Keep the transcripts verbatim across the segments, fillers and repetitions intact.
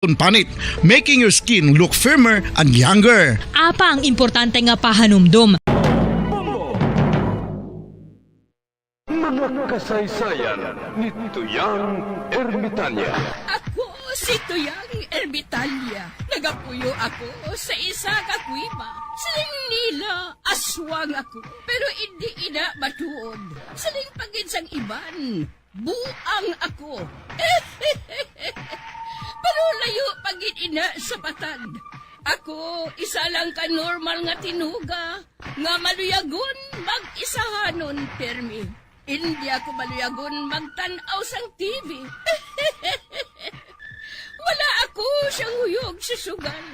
Panit, making your skin look firmer and younger. Apa ang importante nga pahanumdom? Mga kasaysayan ni Tuyang Ermitanya. Ako si Tuyang Ermitanya. Nagapuyo ako sa isa ka kuweba. Siling nila, aswang ako. Pero indi ina matuod. Siling pa gid sang iban, buang ako. Pero layo pa gid ina sa patag. Ako, isa lang ka normal nga tinuga nga maluyagon mag-isahanon pirmi. Indi ako maluyagon magtan-aw sang T V. Wala ako siyang huyog sa sugal,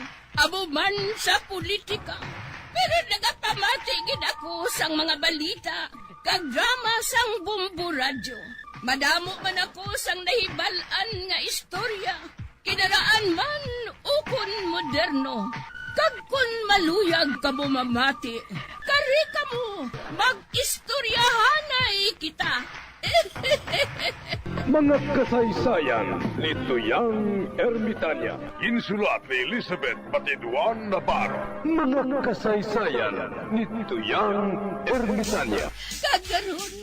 amo man sa politika. Pero nagapamati gid ako sang mga balita kag drama sang Bombo Radyo. Madamo man ako sang nahibal-an nga istorya, kinaraan man ukon moderno. Kag kon maluyag kamo mamati, kari kamo, mag-istoryahanay kita. Mga kasaysayan ni Tuyang Ermitanya. Ginsulat ni Elizabeth Batiduan Navarro. Mga kasaysayan ni Tuyang Ermitanya. Kag karon,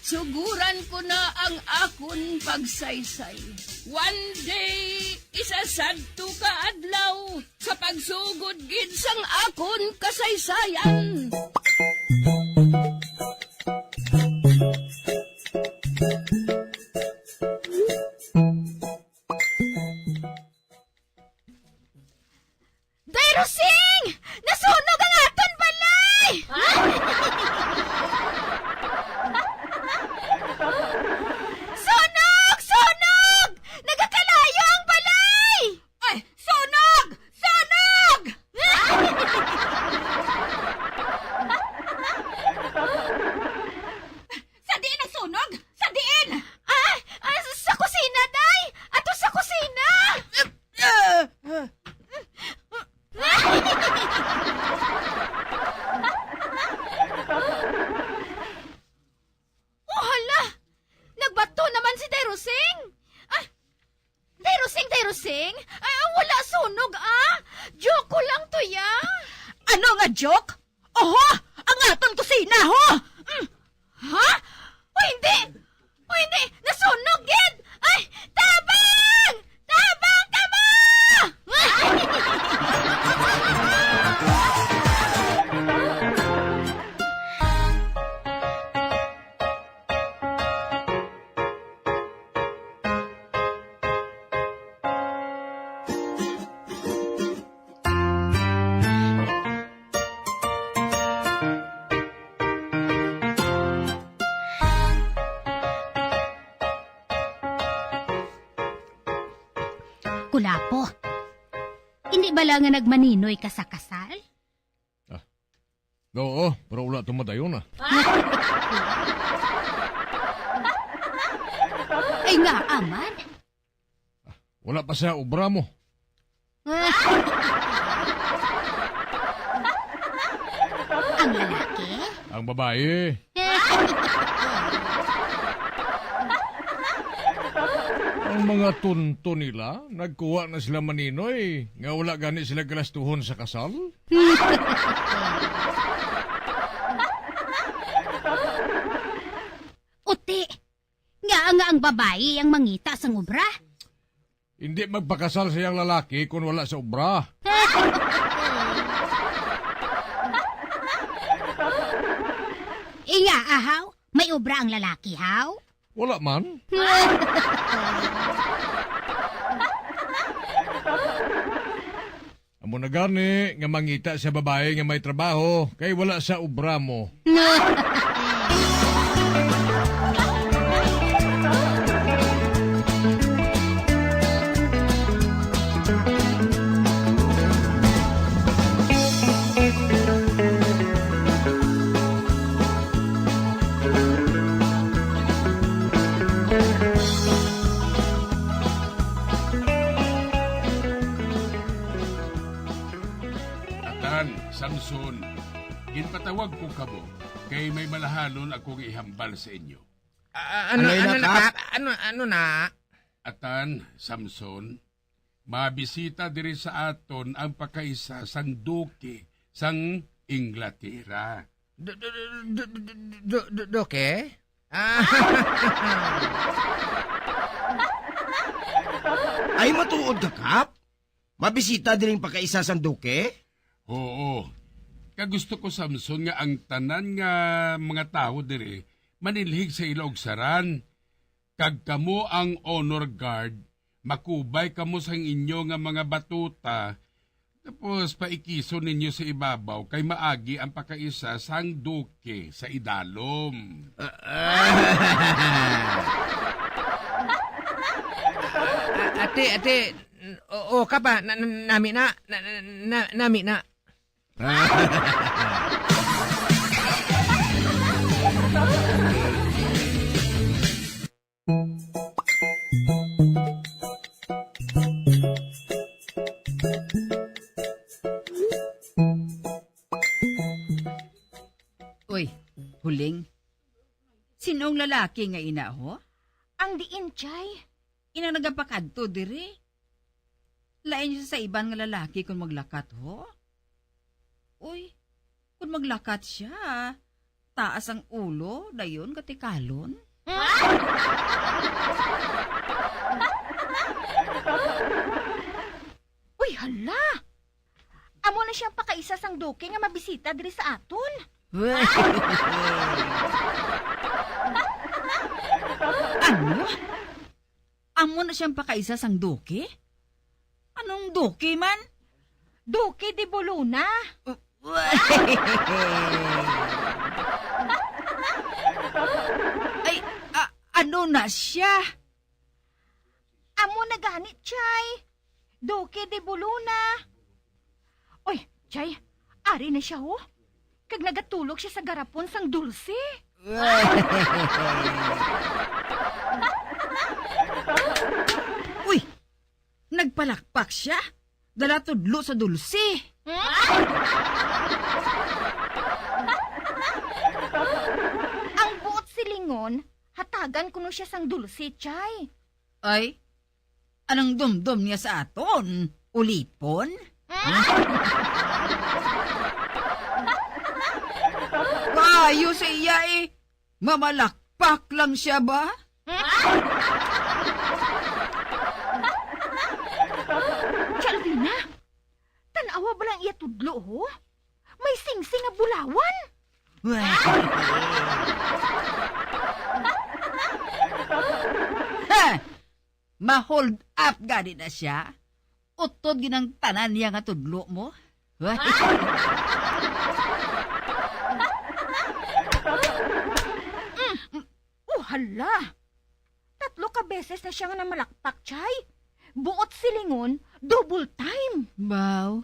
suguran ko na ang akon pagsaysay. One day, isa sadto ka adlaw, sa pagsugod gid sang akon kasaysayan. Day Rosing! Nasunog ang aton balay! Sunog! Sunog! Nagakalayo ang balay! Ay, sunog! Sunog! Sa diin ang sunog? Sa diin? Ah, ah, sa kusina, day! Ato sa kusina! Oh, hala! Nagbato naman si Day Rosing! Ah, Day Rosing, Day Rosing! Ah, wala sunog, ah! Joke ko lang to, ya! Ano nga joke? Oho! Ang aton kusina, ho! Mm. Ha? O hindi! O hindi! Nasunog gid! Ay! Tabang! Tabang kamo! Kulapo, hindi bala nga nagmaninoy ka sa kasal? Ah, oo, pero wala tumadayon na. Ay nga, aman. Wala pa sa obra mo. Ang lalaki? Ang babayi. Ang mga tunto nila, nagkuha na sila maninoy, nga wala gani sila galastuhon sa kasal. Uti, nga nga ang babayi ang mangita sang obra? Hindi magpakasal siyang lalaki kung wala sa obra. Iya, ahaw, may obra ang lalaki, haw? Wala man. Amo na gani nga mangita sa babayi nga may trabaho, kay wala sa obra mo. Atan, Samson, ginpatawag ko kamo, kay may malahalon akong ihambal sa inyo. Ah, ano, Ano yun, ano na, Kap? Kap? Ano, ano na? Atan, Samson, Mabisita diri sa aton ang pakaisa sang duke sang Inglaterra. Do, do, do, do, do, do, do, do, Doke? Ah. Ay, matuod ka, Kap? Mabisita diri ang pakaisa sang duke? Oo. Kag gusto ko, Samson, nga ang tanan nga mga tawo diri manilhig sa ila og saran. Kag kamo ang honor guard, makubay kamo sang inyo nga mga batuta, tapos paikison ninyo sa ibabaw kay maagi ang pakaisa sang duke sa idalom. Ah, ah. Ate, ate, o, o, Kap, na, na, nami na, na, na, na, nami na. Uy, Huling. Sinong lalaki nga ina, ho? Ang diin, Chay? Inang nagapakadto diri. Lain siya sa iban nga lalaki kon maglakat, ho? Uy, kon maglakat siya, taas ang ulo, dayon katikalon. Uy, hala! Amo na siyang pakaisa sang duke nga mabisita diri sa aton. Ano? Amo na siyang pakaisa sang duke? Anong duke man? Duke de Bolona. Ay, a-, ano na siya? Amo na gani, Chay. Duke de Bolona. Oy, Chay, ari na siya, ho. Kag nagatulok siya sa garapon sang dulce. Uy! Nagpalakpak siya? Dala tudlo sa dulce. Ang buot silingon, hatagan kuno siya sang dulce, Chay. Ay, anong dumdom niya sa aton? Ulipon? Kayo sa iya eh. Mamalakpak lang siya ba? Chalvina, tan-awa ba lang iya tudlo, ho? May singsing nga bulawan. Ha! Ma-hold up gani na siya. Utod gid ang tanan niya nga tudlo mo. Mm, mm. Oh, hala! Tatlo ka beses na siya nga namalakpak, Chay. Buot silingon, double time. Baw.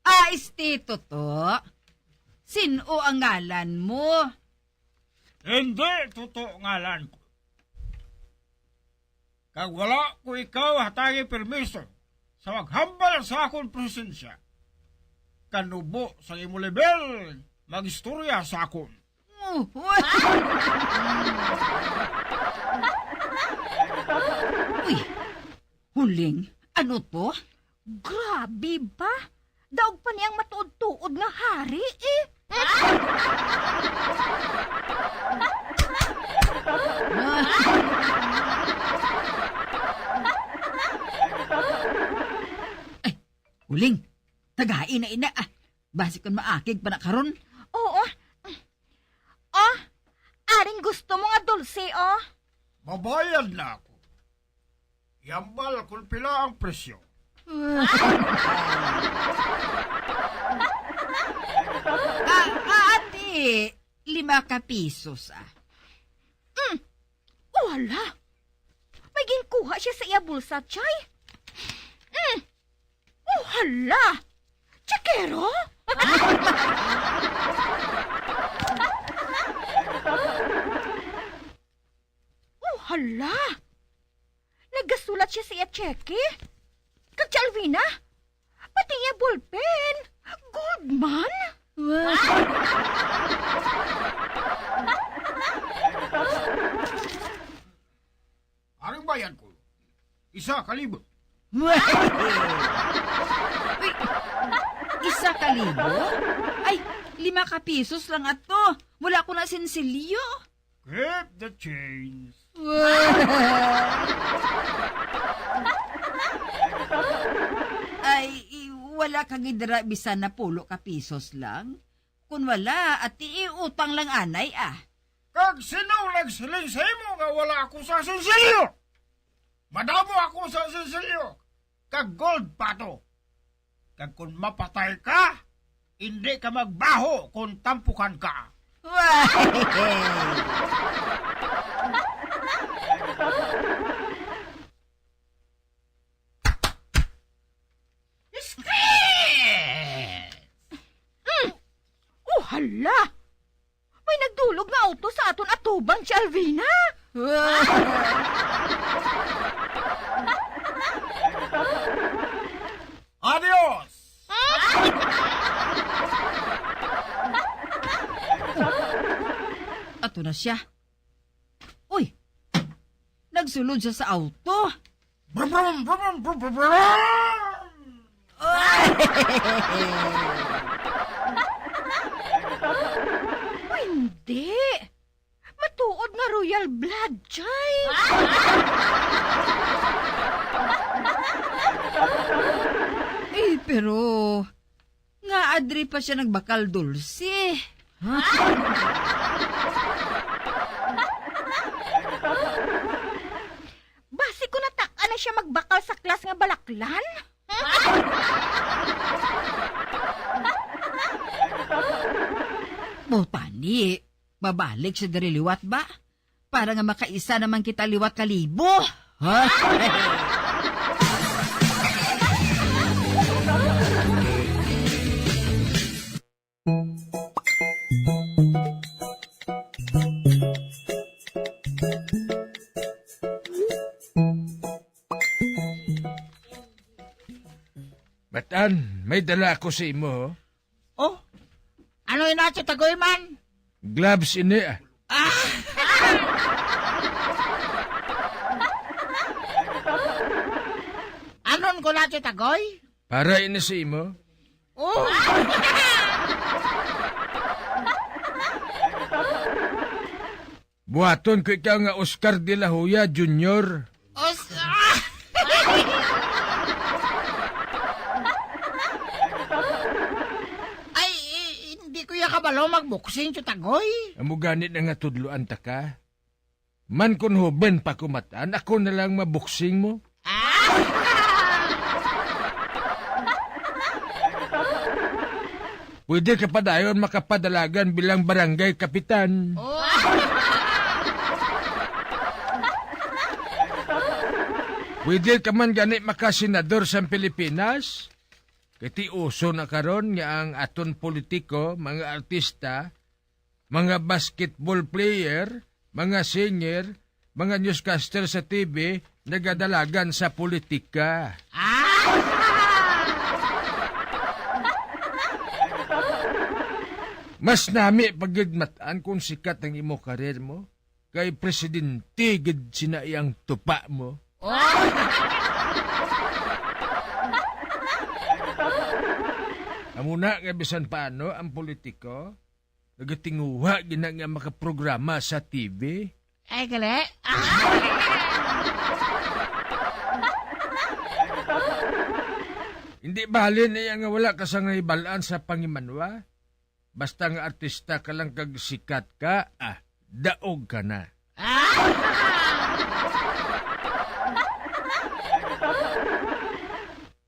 Ah, este, Toto. Sin-o ang ngalan mo? Hindi Toto ngalan ko. Kag wala ko ikaw hatagi permiso sa maghambal sa akon presensya. Kanubo sa imo level, mag-istorya sa akon. Uy, Huling, ano to? Grabe ba? Daog pa ni ang matuod-tuod nga hari, eh. Ay, Huling, tagai na ina, ah. Basi kon maakig pa na karon. Oo. Oh, aring gusto mo nga dulce, oh. Mabayad na ako. Ihambal kon pila ang presyo. Ah, ah, ati, lima ka pisos, ah. Mm. Oh, hala. May ginkuha siya sa iya bulsa, Chay. Mm. Oh, hala. Tsikero? Oh, hala. Nagasulat siya sa iya tseke. Kag si Alvina, pati iya ballpen. Gold man. Wow. Aring bayad ko, isa ka libo. Uy, isa ka libo? Ay, lima ka pisos lang ato. Wala ko na sinsilyo. Keep the change. Ay, i-, wala ka gid dira bisan na pulo ka pisos lang? Kun wala, ati, iutang lang anay, ah. Kag sino nagsiling sa imo nga wala ako sa sinsilyo? Madamo ako sa sinsilyo, kag gold pa to. Kag kun mapatay ka, indi ka magbaho kon tampukan ka. Stress! Mm. Oh, hala! May nagdulog nga auto sa aton atubang, si Alvina. Adios! Ato na siya. Uy! Nagsulod siya sa auto. Brum, brum, brum, brum, brum, brum, brum. Uy, hindi. Matuod nga royal blood, Chay. Eh, pero nga adri pa siya nagbakal, Dulce. Ha? Basi ko natak-an na siya magbakal sa class nga balaklan. Botani, mabalik siya diri liwat ba? Para nga makaisa naman kita liwat ka libo. Ha? Matan, may dala ako sa imo. Oh? Ano ina, Tito Tagoy man? Gloves ini, ah. Ah! Anon ko na, Tito Tagoy? Para ini sa imo. Oh! Buhaton ko ikaw nga Oscar de la Hoya Junior. Os-, ah! Ay, i-, hindi ko ya kabalo magboksing, Tito Tagoy. Amo gani na nga tudloan ta ka. Man kon hoben pa ko matan, ako na lang maboksing mo. Ah! Pwede ka pa dayon makapadalagan bilang barangay kapitan. Oh. Pwede ka man gani makasenador sa Pilipinas. Kay ti uso na karon nga ang aton politiko, mga artista, mga basketball player, mga singer, mga newscaster sa T V, nagadalagan sa politika. Ah! Mas nami pa gid matan kung sikat ang imo karir mo, kay presidente gid sina iyang tupa mo. Oh! Amo na nga bisan paano ang politiko, nagatinguha gina nga makaprograma sa T V. Ay, gali. Hindi bahalin iya nga wala ka sang nahibal-an sa pangimanwa. Basta nga artista ka lang kag sikat ka, ah, daog ka na. Ah!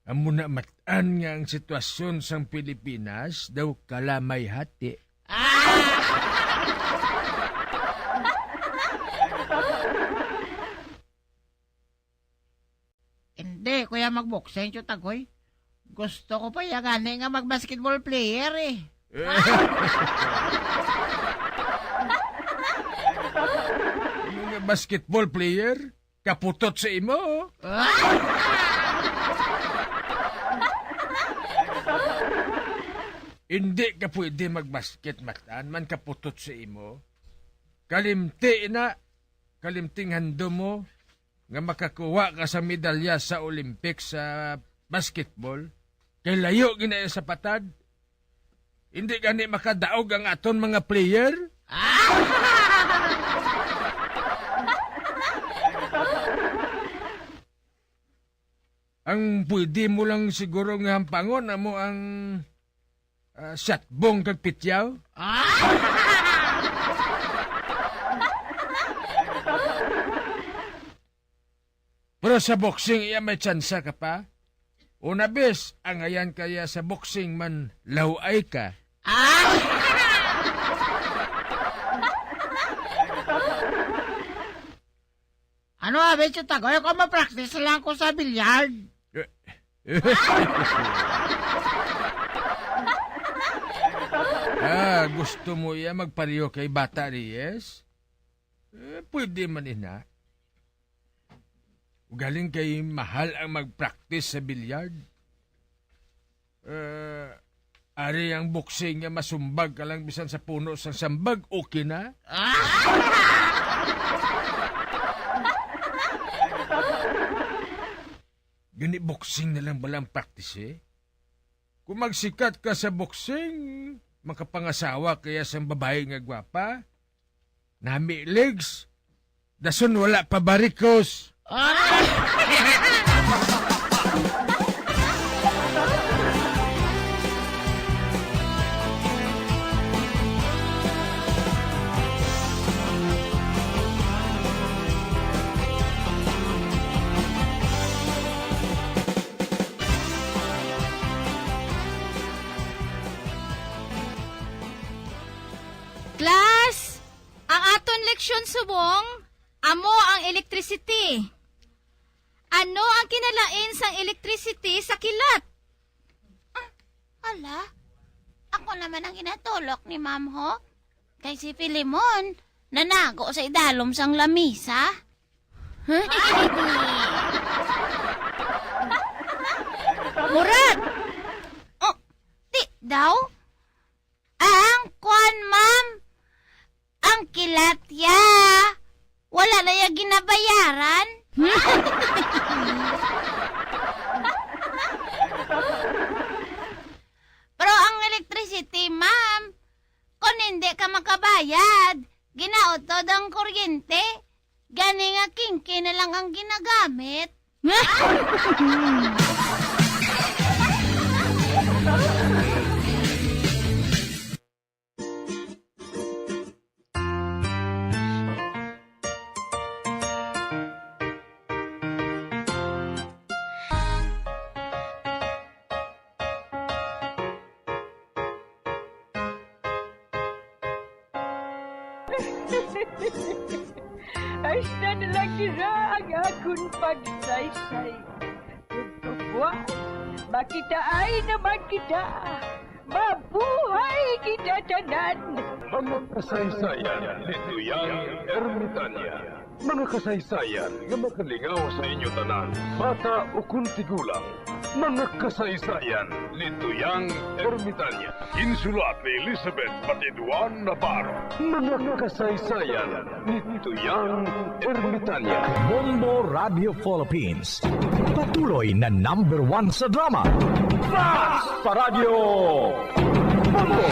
Amo na matan nga ang sitwasyon sang Pilipinas daw kalamay hati. Ah! Hindi ko ya magboksing, Tito Tagoy. Gusto ko pa ya gani nga mag-basketball player, eh. Ano nga basketball player? Kaputot sa imo. Hindi ka pwede magbasket, matan man kaputot sa imo. Kalimti na, kalimting handom mo nga makakuha ka sa medalya sa Olympics sa basketball, kay layo gina sa patad. Hindi gani makadaog ang aton mga player. Ang pwede mo lang siguro nga hampangon amo ang, ah, shotbong kag pityaw. Ah! Pero sa boxing, iya may tsansa ka pa. Una, bes, angayan kaya sa boxing man, law-ay ka. Ah! Ano, abi, Tito Tagoy? Kung ma-practice lang ko sa billiard. Ah, gusto mo iya magpareho kay Bata Reyes? Eh, pwede man ina. Ugaling kay mahal ang mag-practice sa billiard. Eh, ari ang boxing nga masumbag ka lang bisan sa puno sang sambag, okay na. Gani boxing na lang bala ang practice, eh? Kung magsikat ka sa boxing, makapangasawa kaya sang babayi nga gwapa, nami legs, dason wala pa barikos. Class, ang aton leksyon subong amo ang electricity. Ano ang kinalain sang electricity sa kilat? Ah, hala, ako naman ang ginatulok ni Ma'am, ho. Kay si Filemon, nanago sa idalom sang lamisa. Murag! Oh, di daw. Ang kwan, ma'am. Ang kilat ya. Wala na ya ginabayaran. Pero ang electricity, ma'am, kung hindi ka makabayad, ginautod ang kuryente. Gani nga kingki na lang ang ginagamit. Hasta na lang dira ang akon pagsaysay. Ug buwas, makitaay naman kita. Mabuhay kita tanan! Mga kasaysayan ni Tuyang Ermitania. Mga kasaysayan nga makalingaw sa inyo tanan, bata ukon tigulang. Mga kasaysayan ni Tuyang Ermitania. Insulat ni Elizabeth Batiduan Navarro. Mga kasaysayan ni Tuyang Ermitania. Bombo Radio Philippines. Patuloy na number one sa drama. Fast pa Radyo Bombo!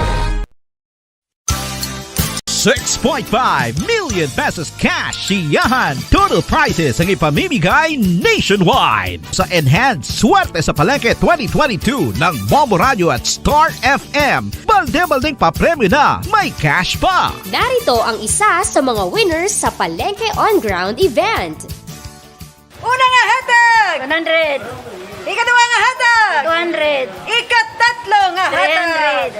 Six point five million pesos cash siyahan total prizes ang ipamimigay nationwide sa Enhanced Swerte sa Palengke twenty twenty-two ng Bombo Radio at Star F M. Balde-baldeng papremyo na, may cash pa! Narito ang isa sa mga winners sa Palengke On Ground event. Una nga hatag! One hundred. Ikaduha nga hatag! Two hundred. Ikatatlo nga hatag! Three hundred.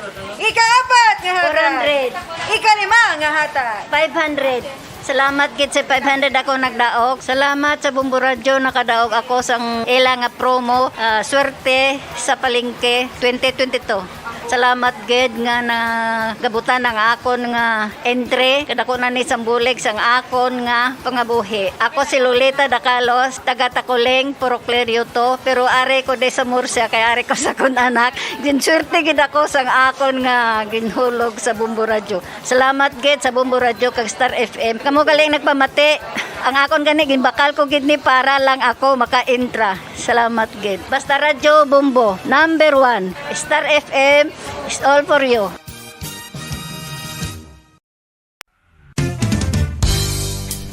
Ikaapat nga hatag! Four hundred. Ikalima nga hatag! Five hundred. Salamat gid sa five hundred ako nagdaog. Salamat sa Bombo Radyo, nakadaog ako sang ila nga promo, ah, Swerte sa Palengke twenty twenty-two. Salamat gid nga nagabutan ang akon nga entry. Kadako na ni sang bulig sang akon nga pangabuhi. Ako si Lolita Dacalos, taga Taculing, Purok Clerio to, pero ari ko di sa Murcia, kay ari ko sa akon anak. Ginswerte gid ako sang akon nga ginhulog sa Bombo Radyo. Salamat gid sa Bombo Radyo kag Star F M. Kamo galing nagpamati. Ang akon gani, ginbakal ko gid ni para lang ako maka-intra. Salamat gid. Basta Radyo Bombo, number one. Star F M is all for you.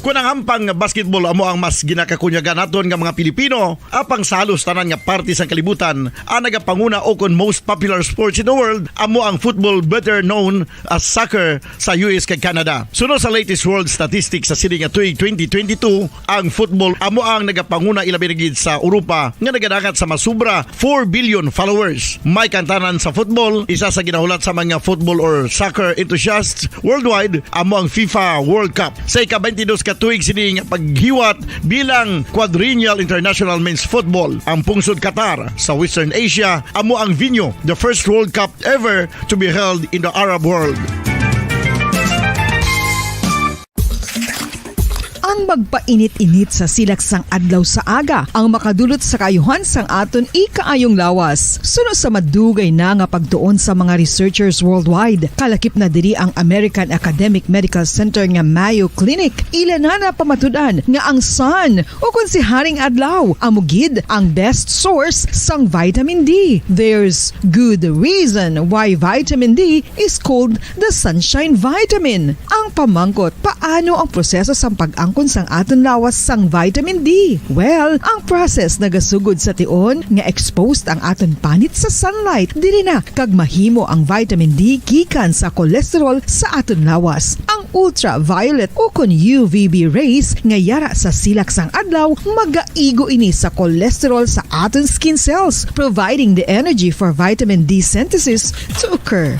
Kun ang hampang nga basketball amo ang mas ginakakunyagan naton nga mga Pilipino, apang sa halos tanan nga parte sang kalibutan, ang nagapanguna o kon most popular sports in the world amo ang football, better known as soccer, sa U S kag Canada. Suno sa latest world statistics sa sini nga tuig twenty twenty-two, ang football amo ang nagapanguna, ilabi na gid sa Europa nga nagadangat sa masubra four billion followers. May kantanan sa football, isa sa ginahulat sa mga football or soccer enthusiasts worldwide amo ang FIFA World Cup. Sa ika-twenty-dos ka tuig sini nga paghiwat bilang Quadrennial International Men's Football, ang pungsod Qatar sa Western Asia amo ang venue, the first World Cup ever to be held in the Arab world. Ang magpainit-init sa silak sang adlaw sa aga ang makadulot sa kaayuhan sang aton ikaayong lawas. Suno sa madugay na nga pagtuon sa mga researchers worldwide, kalakip na diri ang American Academic Medical Center nga Mayo Clinic. Ila na napamatud-an nga ang sun, o kon si Haring Adlaw, amo gid ang best source sang vitamin D. There's good reason why vitamin D is called the sunshine vitamin. Ang pamangkot, paano ang proseso sang pag-angkon sang aton lawas sang vitamin D? Well, ang process nagasugod sa tion nga exposed ang aton panit sa sunlight, diri na kag mahimo ang vitamin D gikan sa cholesterol sa aton lawas. Ang ultraviolet o kon U V B rays nga yara sa silak sang adlaw, magaigo ini sa cholesterol sa aton skin cells, providing the energy for vitamin D synthesis to occur.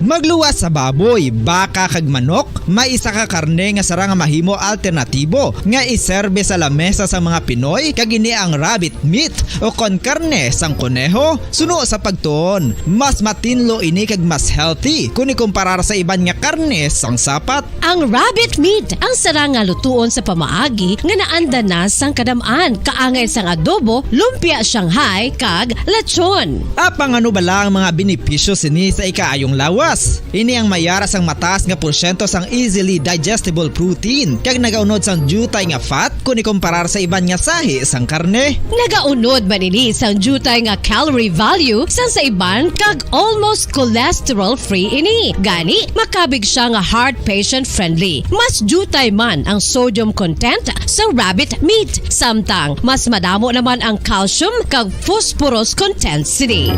Magluwas sa baboy, baka kag manok, may isa ka karne nga sarang nga mahimo alternatibo nga iserbe sa lamesa sang mga Pinoy, kag ini ang rabbit meat o kon karne sang koneho. Suno sa pagtuon, mas matinlo ini kag mas healthy kon ikumparar sa iban nga karne sang sapat. Ang rabbit meat ang sarang nga lutuon sa pamaagi nga naanda na sang kadam-an, kaangay sang adobo, lumpia Shanghai, kag lechon. Apang ano bala ang mga benepisyo sini sa ikaayong lawas? Ini ang may yara sang mataas nga porsyento sang easily digestible protein kag nagaunod sang diutay nga fat kon ikumparar sa iban nga sahi sang karne. Nagaunod man ini sang diutay nga calorie value sang sa iban kag almost cholesterol-free ini. Gani, makabig siya nga heart patient-friendly. Mas diutay man ang sodium content sa rabbit meat, samtang mas madamo naman ang calcium kag phosphorus content sini.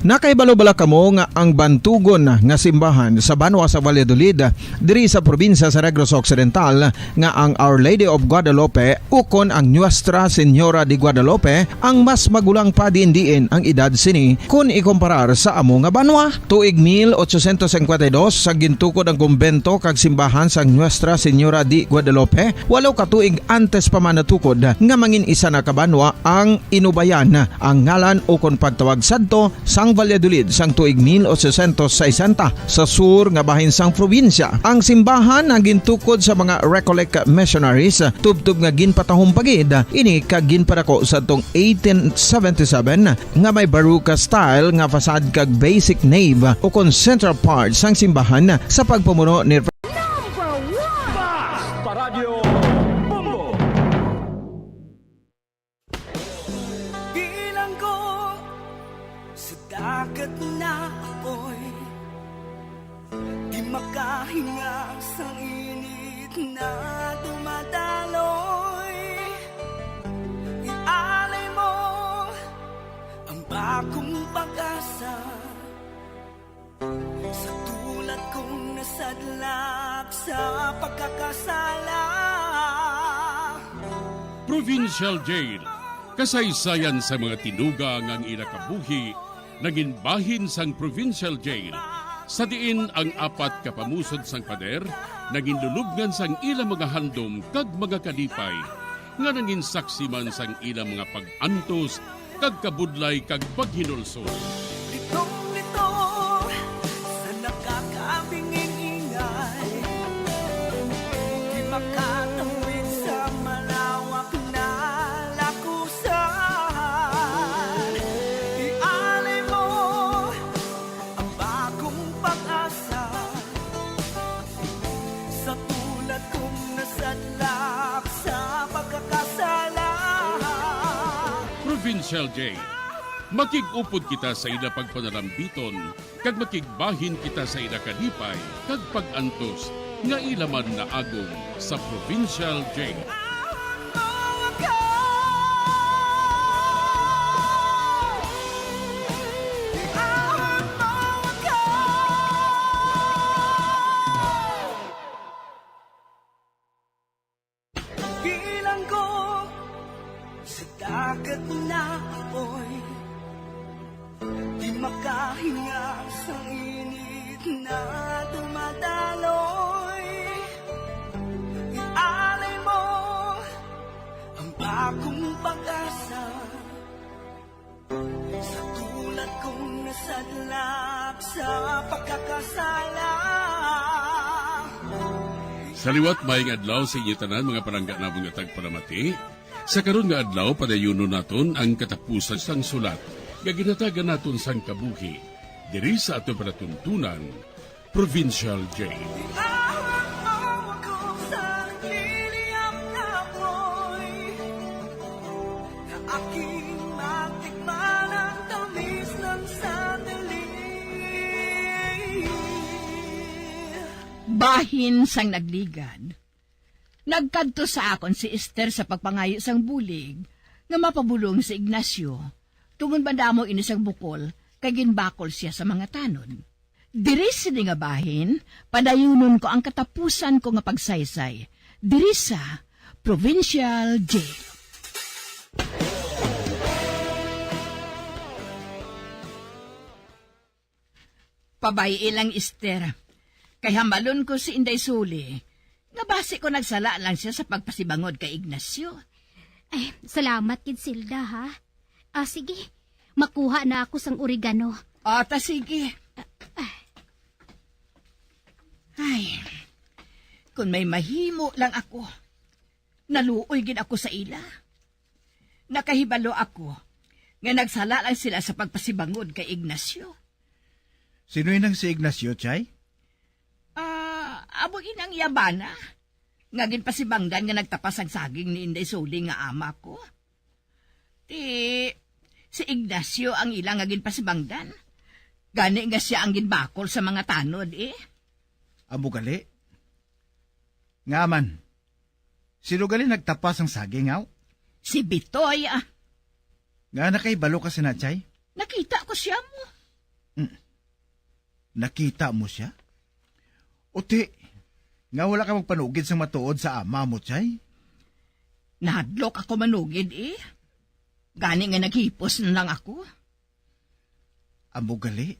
Nakahibalo bala kamo nga ang bantugon nga simbahan sa banwa sa Valladolid, diri sa probinsya sa Negros Occidental, nga ang Our Lady of Guadalupe ukon ang Nuestra Señora de Guadalupe ang mas magulang pa diin-diin ang edad sini kon ikumparar sa amo nga banwa? Tuig mil otsosyentos singkwenta y dos, sa gintukod ang kumbento kag simbahan sang Nuestra Señora de Guadalupe, walo ka tuig antes pa man natukod nga mangin isa na ka banwa ang Inubayan, ang ngalan ukon pagtawag sadto sang Valladolid sang tuig mil otsosyentos sesenta, sa sur nga bahin sang probinsya. Ang simbahan ang gintukod sa mga Recollect missionaries, tubtob nga ginpatahom pa gid ini kag ginpadako sadtong eighteen seventy-seven, nga may Baroque style nga facade kag basic nave ukon central part sang simbahan sa pagpamuno ni Number one! Paradyo Bombo! Bilanggo sa dagat na apoy, di makahinga sa init na dumadaloy. Ialay mo ang bagong pag-asa. Sa tulad kong nasadlak sa pagkakasala. Provincial Jail. Kasaysayan sa mga tinuga nga ang ila kabuhi nangin bahin sang Provincial Jail, sa diin ang apat ka pamusod sang pader Nanginlulubngan sang ila mga handom kag mga kalipay, nga nanginsaksi man sang ila mga pag-antos kag kabudlay kag paghinulsol. Litong-lito sa nakakabinging ingay, di makatawid sa malawak na lakusan. Ialay mo ang bagong pag-asa sa tulad kong nasadlak sa pagkakasala. Provincial J. Makig-upod kita sa ila pagpanalambiton, kag makigbahin kita sa ila kalipay kag pag-antos nga ila man naagom sa Provincial J. Bilanggo sa dagat na apoy, di makahinga sa init na dumadaloy. Ialay mo ang bagong pag-asa sa tulad kong nasadlak sa pagkakasala. Sa liwat, maayong adlaw sa inyo tanan, mga palangga namon nga tagpalamati. Sa karon nga adlaw, padayunon naton ang katapusan sang sulat nga ginhatagan naton sang kabuhi diri sa aton palatuntunan, Provincial J. Iawat mo ako sa liliyab na apoy, na aking matikman ang tamis ng sandali. Bahin sang nagligad. Nagkadto sa akon si Ester sa pagpangayo sang bulig nga mapabulong si Ignacio, tungod madamo ini sang bukol kay ginbakol sia sa mga tanod. Diri sini nga bahin, padayunon ko ang katapusan ko nga pagsaysay diri sa Provincial J. Pabay-i lang, Ester. Kay hambalon ko si Inday Suli nga basi ko nagsala lang sia sa pagpasibangod kay Ignacio. Ay, salamat gid, Silda, ha? Ah, sige. Makuha na ako sang oregano. Ah, ta sige. Ay, kung may mahimo lang ako, naluoy gid ako sa ila. Nakahibalo ako nga nagsala lang sila sa pagpasibangod kay Ignacio. Sino inang si Ignacio, Chay? Ah, amo inang iya bana nga ginpasibangdan nga nagtapas ang saging ni Inday Suli nga ama ko. Ti, si Ignacio ang ila nga ginpasibangdan. Gani nga sia ang ginbakol sa mga tanod, eh. Amo gali? Nga man, sino gali nagtapas ang saging, aw? Si Bitoy, ah. Nga nakahibalo ka sina, Chay? Nakita ko sia mo. Mm. Nakita mo sia? Uti, nga wala ka magpanugid sang matuod sa ama mo, Chay? Nahadlok ako manugid, eh. Gani nga naghipos na lang ako. Amo gali?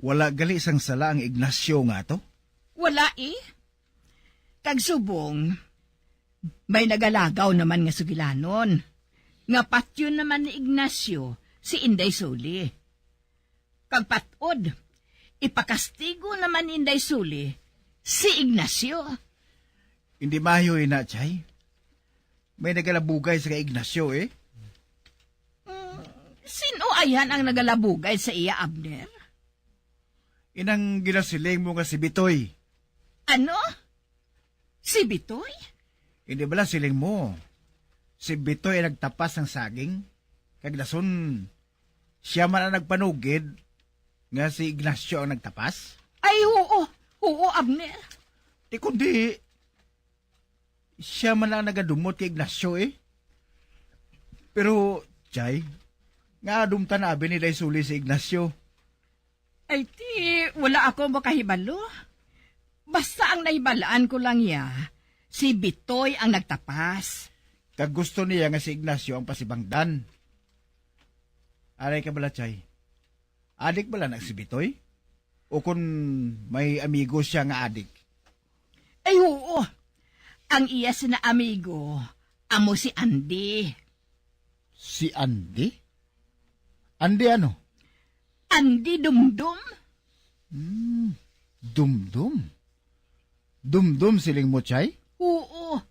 Wala gali sang sala ang Ignacio nga ato? Wala, eh. Kag subong, may nagalagaw naman nga sugilanon nga patyon naman ni Ignacio si Inday Suli. Kag patod, ipakastigo naman ni Inday Suli si Ignacio. Hindi maayo ina, Chay. May nagalabugay sa kay Ignacio, eh. Mm, sino ayan ang nagalabugay sa iya, Abner? Inang ginasiling mo nga si Bitoy. Ano? Si Bitoy? Hindi bala siling mo, si Bitoy ang nagtapas sang saging? Kag dason, sia man ang nagpanugid nga si Ignacio ang nagtapas? Ay, oo. Oo, Abner. Di kundi, sia man ang nagadumot kay Ignacio, eh. Pero, Chay, nga dumtan abi ni Day Suli si Ignacio? Ay, ti, wala ako makahibalo. Basta ang nahibalaan ko lang niya, si Bitoy ang nagtapas. Kag gusto niya nga si Ignacio ang pasibangdan. Aray ka bala, Chay. Adik bala na si Bitoy? O kun may amigo siya nga adik? Ay, oo. Ang iya sina amigo, amo si Andy. Si Andy? Andy ano? Andy Dumdum. Hmm, Dumdum? Dumdum siling mo, Chay? Oo.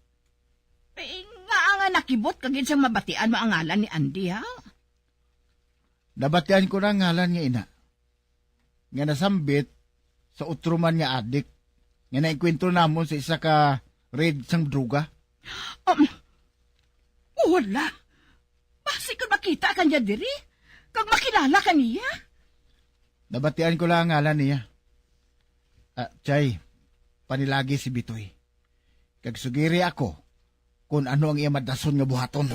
Eh, nga nga nakibot ka gid sang mabatian mo ang ngalan ni Andy, ha? Nabatian ko na ang ngalan nga ina, nga nasambit sa utro man nga adik nga naengkwentro namon sa isa ka raid sang droga. Um, wala. Basi kon makita ka niya diri, kag makilala ka niya. Nabatian ko lang ang ngalan niya. Ah, Chay, panilagi si Bitoy. Kag sugiri ako kon ano ang iya madason nga buhaton.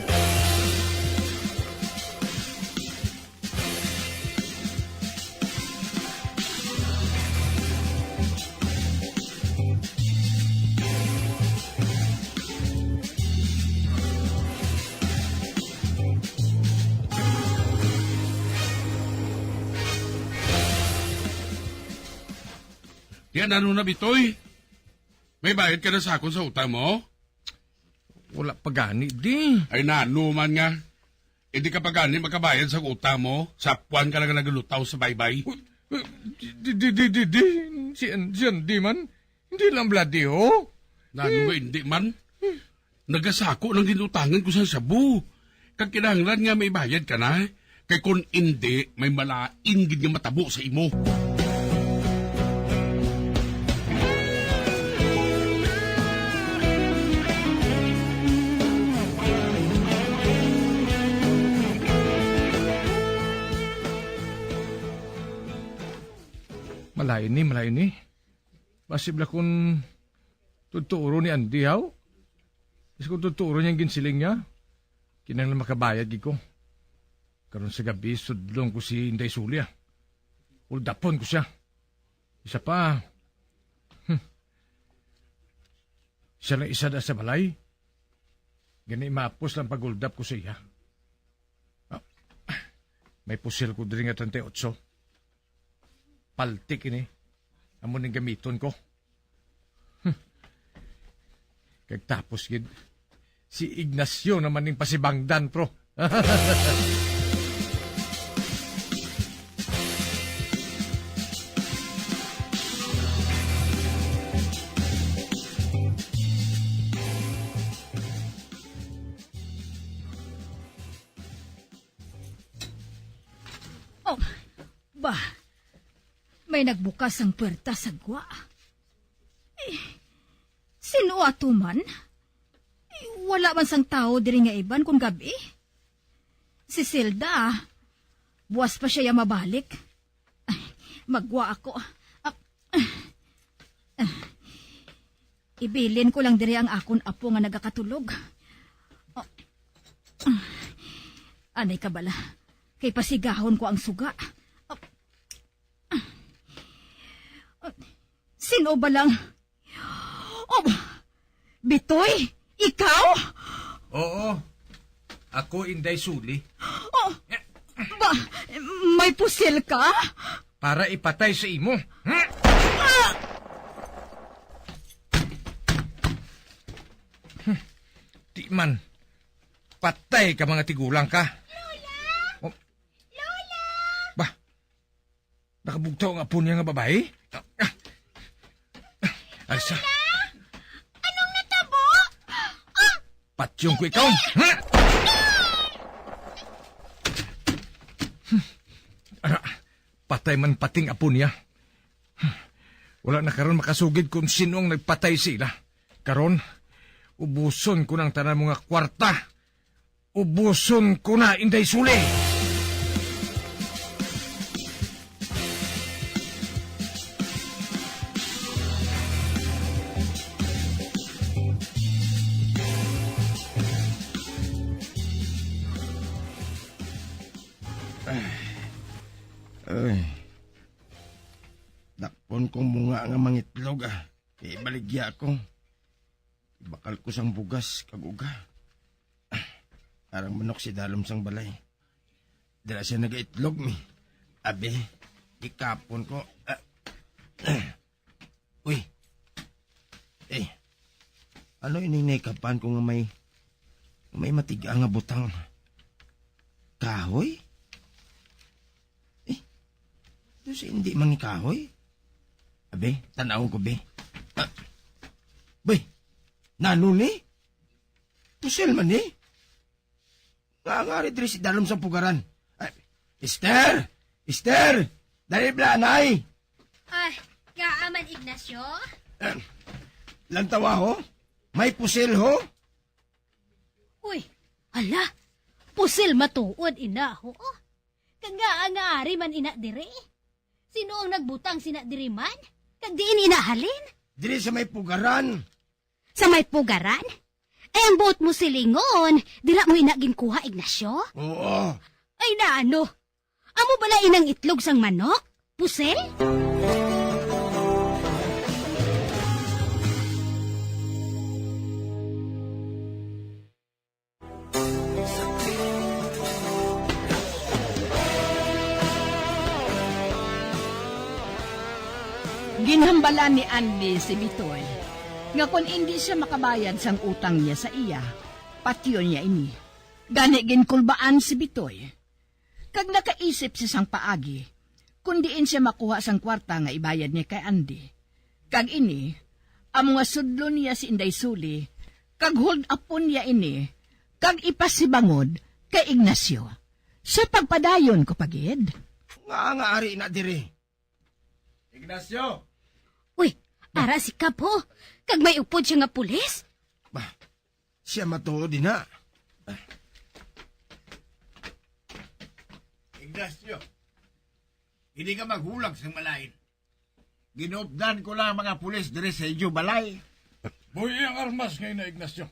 Yan, ano na, Bitoy? May bayad ka na sa akon sa utang mo? Wala pa gani, di. Ay, nano man nga. Hindi ka pa gani makabayad sa utang mo. Sapuan ka lang nagalutaw sa baybay. Di, di, di, di, di. Si, An- si Andy man. Hindi lang bloody, oh. Nano nga hindi man? Nagasako lang ginutangan ko sa shabu. Kag kinahanglan nga may bayad ka na. Kay kon indi, may malain gid nga matabo sa imo. Malain ni, malain ni. Basi bala kon tuturon ni Andy, haw? Basi kon tuturon niya ang ginsiling niya, kinahanglan makabayad gid ko. Karon sa gabi, sudlon ko si Inday Suli, ah. Uldapon ko siya. Isa pa, hmm, siya lang isa da sa balay. Gani, maapos lang pag-uldap ko sa iya. Ah, may pusil ko diri nga treinta y ocho. Paltik ini. Amo ning gamiton ko. Hmm. Kag tapos gid, si Ignacio naman ning pasibangdan, pro. Oh, ba, may nagbukas ang puwerta sa gwa. Eh, sino ato man? Eh, wala man sang tawo diri nga iban kon gab-i. Si Zelda, buwas pa siya ya mabalik. Ay, maggwa ako. Ah, ah, ah. Ibilin ko lang diri ang akon apo nga nagakatulog. Ah, ah. Anay ka bala, kay pasigahon ko ang suga. Ah, ah. Sino ba lang? Oh, Bitoy, ikaw? Oo. Ako, Inday Suli. Oh, ba, may pusil ka? Para ipatay sa imo. Ah! Di man. Patay ka, mga tigulang ka. Lola! Oh. Lola! Ba, nakabugtaw ang apo niya nga babayi? Alsa. Lola! Anong natabo? Ah! Patyong ko ikaw. Ara, patay man pating apo niya. Wala na karon makasugid kung sino ang nagpatay sila. Karon, ubuson ko ng tanan mga kwarta. Ubuson ko na, Inday Suli! Ay. Dakpon kong munga nga mangitlog, ah. Kay baligya ako. Bakal ko sang bugas kag uga. Arang manok si Dalom sang balay. Dira siya nagaitlog mi. Abi, ikapon ko. Ah. Uy. Eh, Ano ini nahikapan ko nga may, may matiga nga butang? Kahoy? Eh, do si hindi man ni kahoy? Abi, tanaw ko, be. Ah, bay, nano ni? Pusil man ni? Nga, nga, ari diri si dalom sang pugaran. Ay, Esther! Esther! Dali, blanay! Ay, ngaa man, Ignacio? Eh, lantawa ho? May pusil ho? Uy, hala, pusil matuod ina ho. Kag ngaa nga ari man ina diri? Sino ang nagbutang sina diri man? Kag diin ina halin? Diri sa may pugaran. Sa may pugaran? Ay, ang buot mo silingon, dira mo ina ginkuha, Ignacio? Oo. Ay, naano? Amo bala inang itlog sang manok? Pusil? Ginhambalan ni Andy si Bitoy nga kon indi sia makabayad sang utang niya sa iya, patyon niya ini. Gani ginkulbaan si Bitoy, kag nakaisip sia sang paagi kon diin sia makuha sang kwarta nga ibayad niya kay Andy. Kag ini amo nga sudlon niya si Inday Suli, kag hold-upon niya ini, kag ipasibangod kay Ignacio. Sa pagpadayon ko pa gid. Nga, nga ari na diri. Ignacio! Uy, ara si Kap, ho. Kag may upod siya nga pulis. Bah, siya matuod din, ha? Ignacio, hindi ka maghulag sang malain. Ginupdan ko lang ang mga pulis diri sa inyo balay. Buhi ang armas nga ina, Ignacio.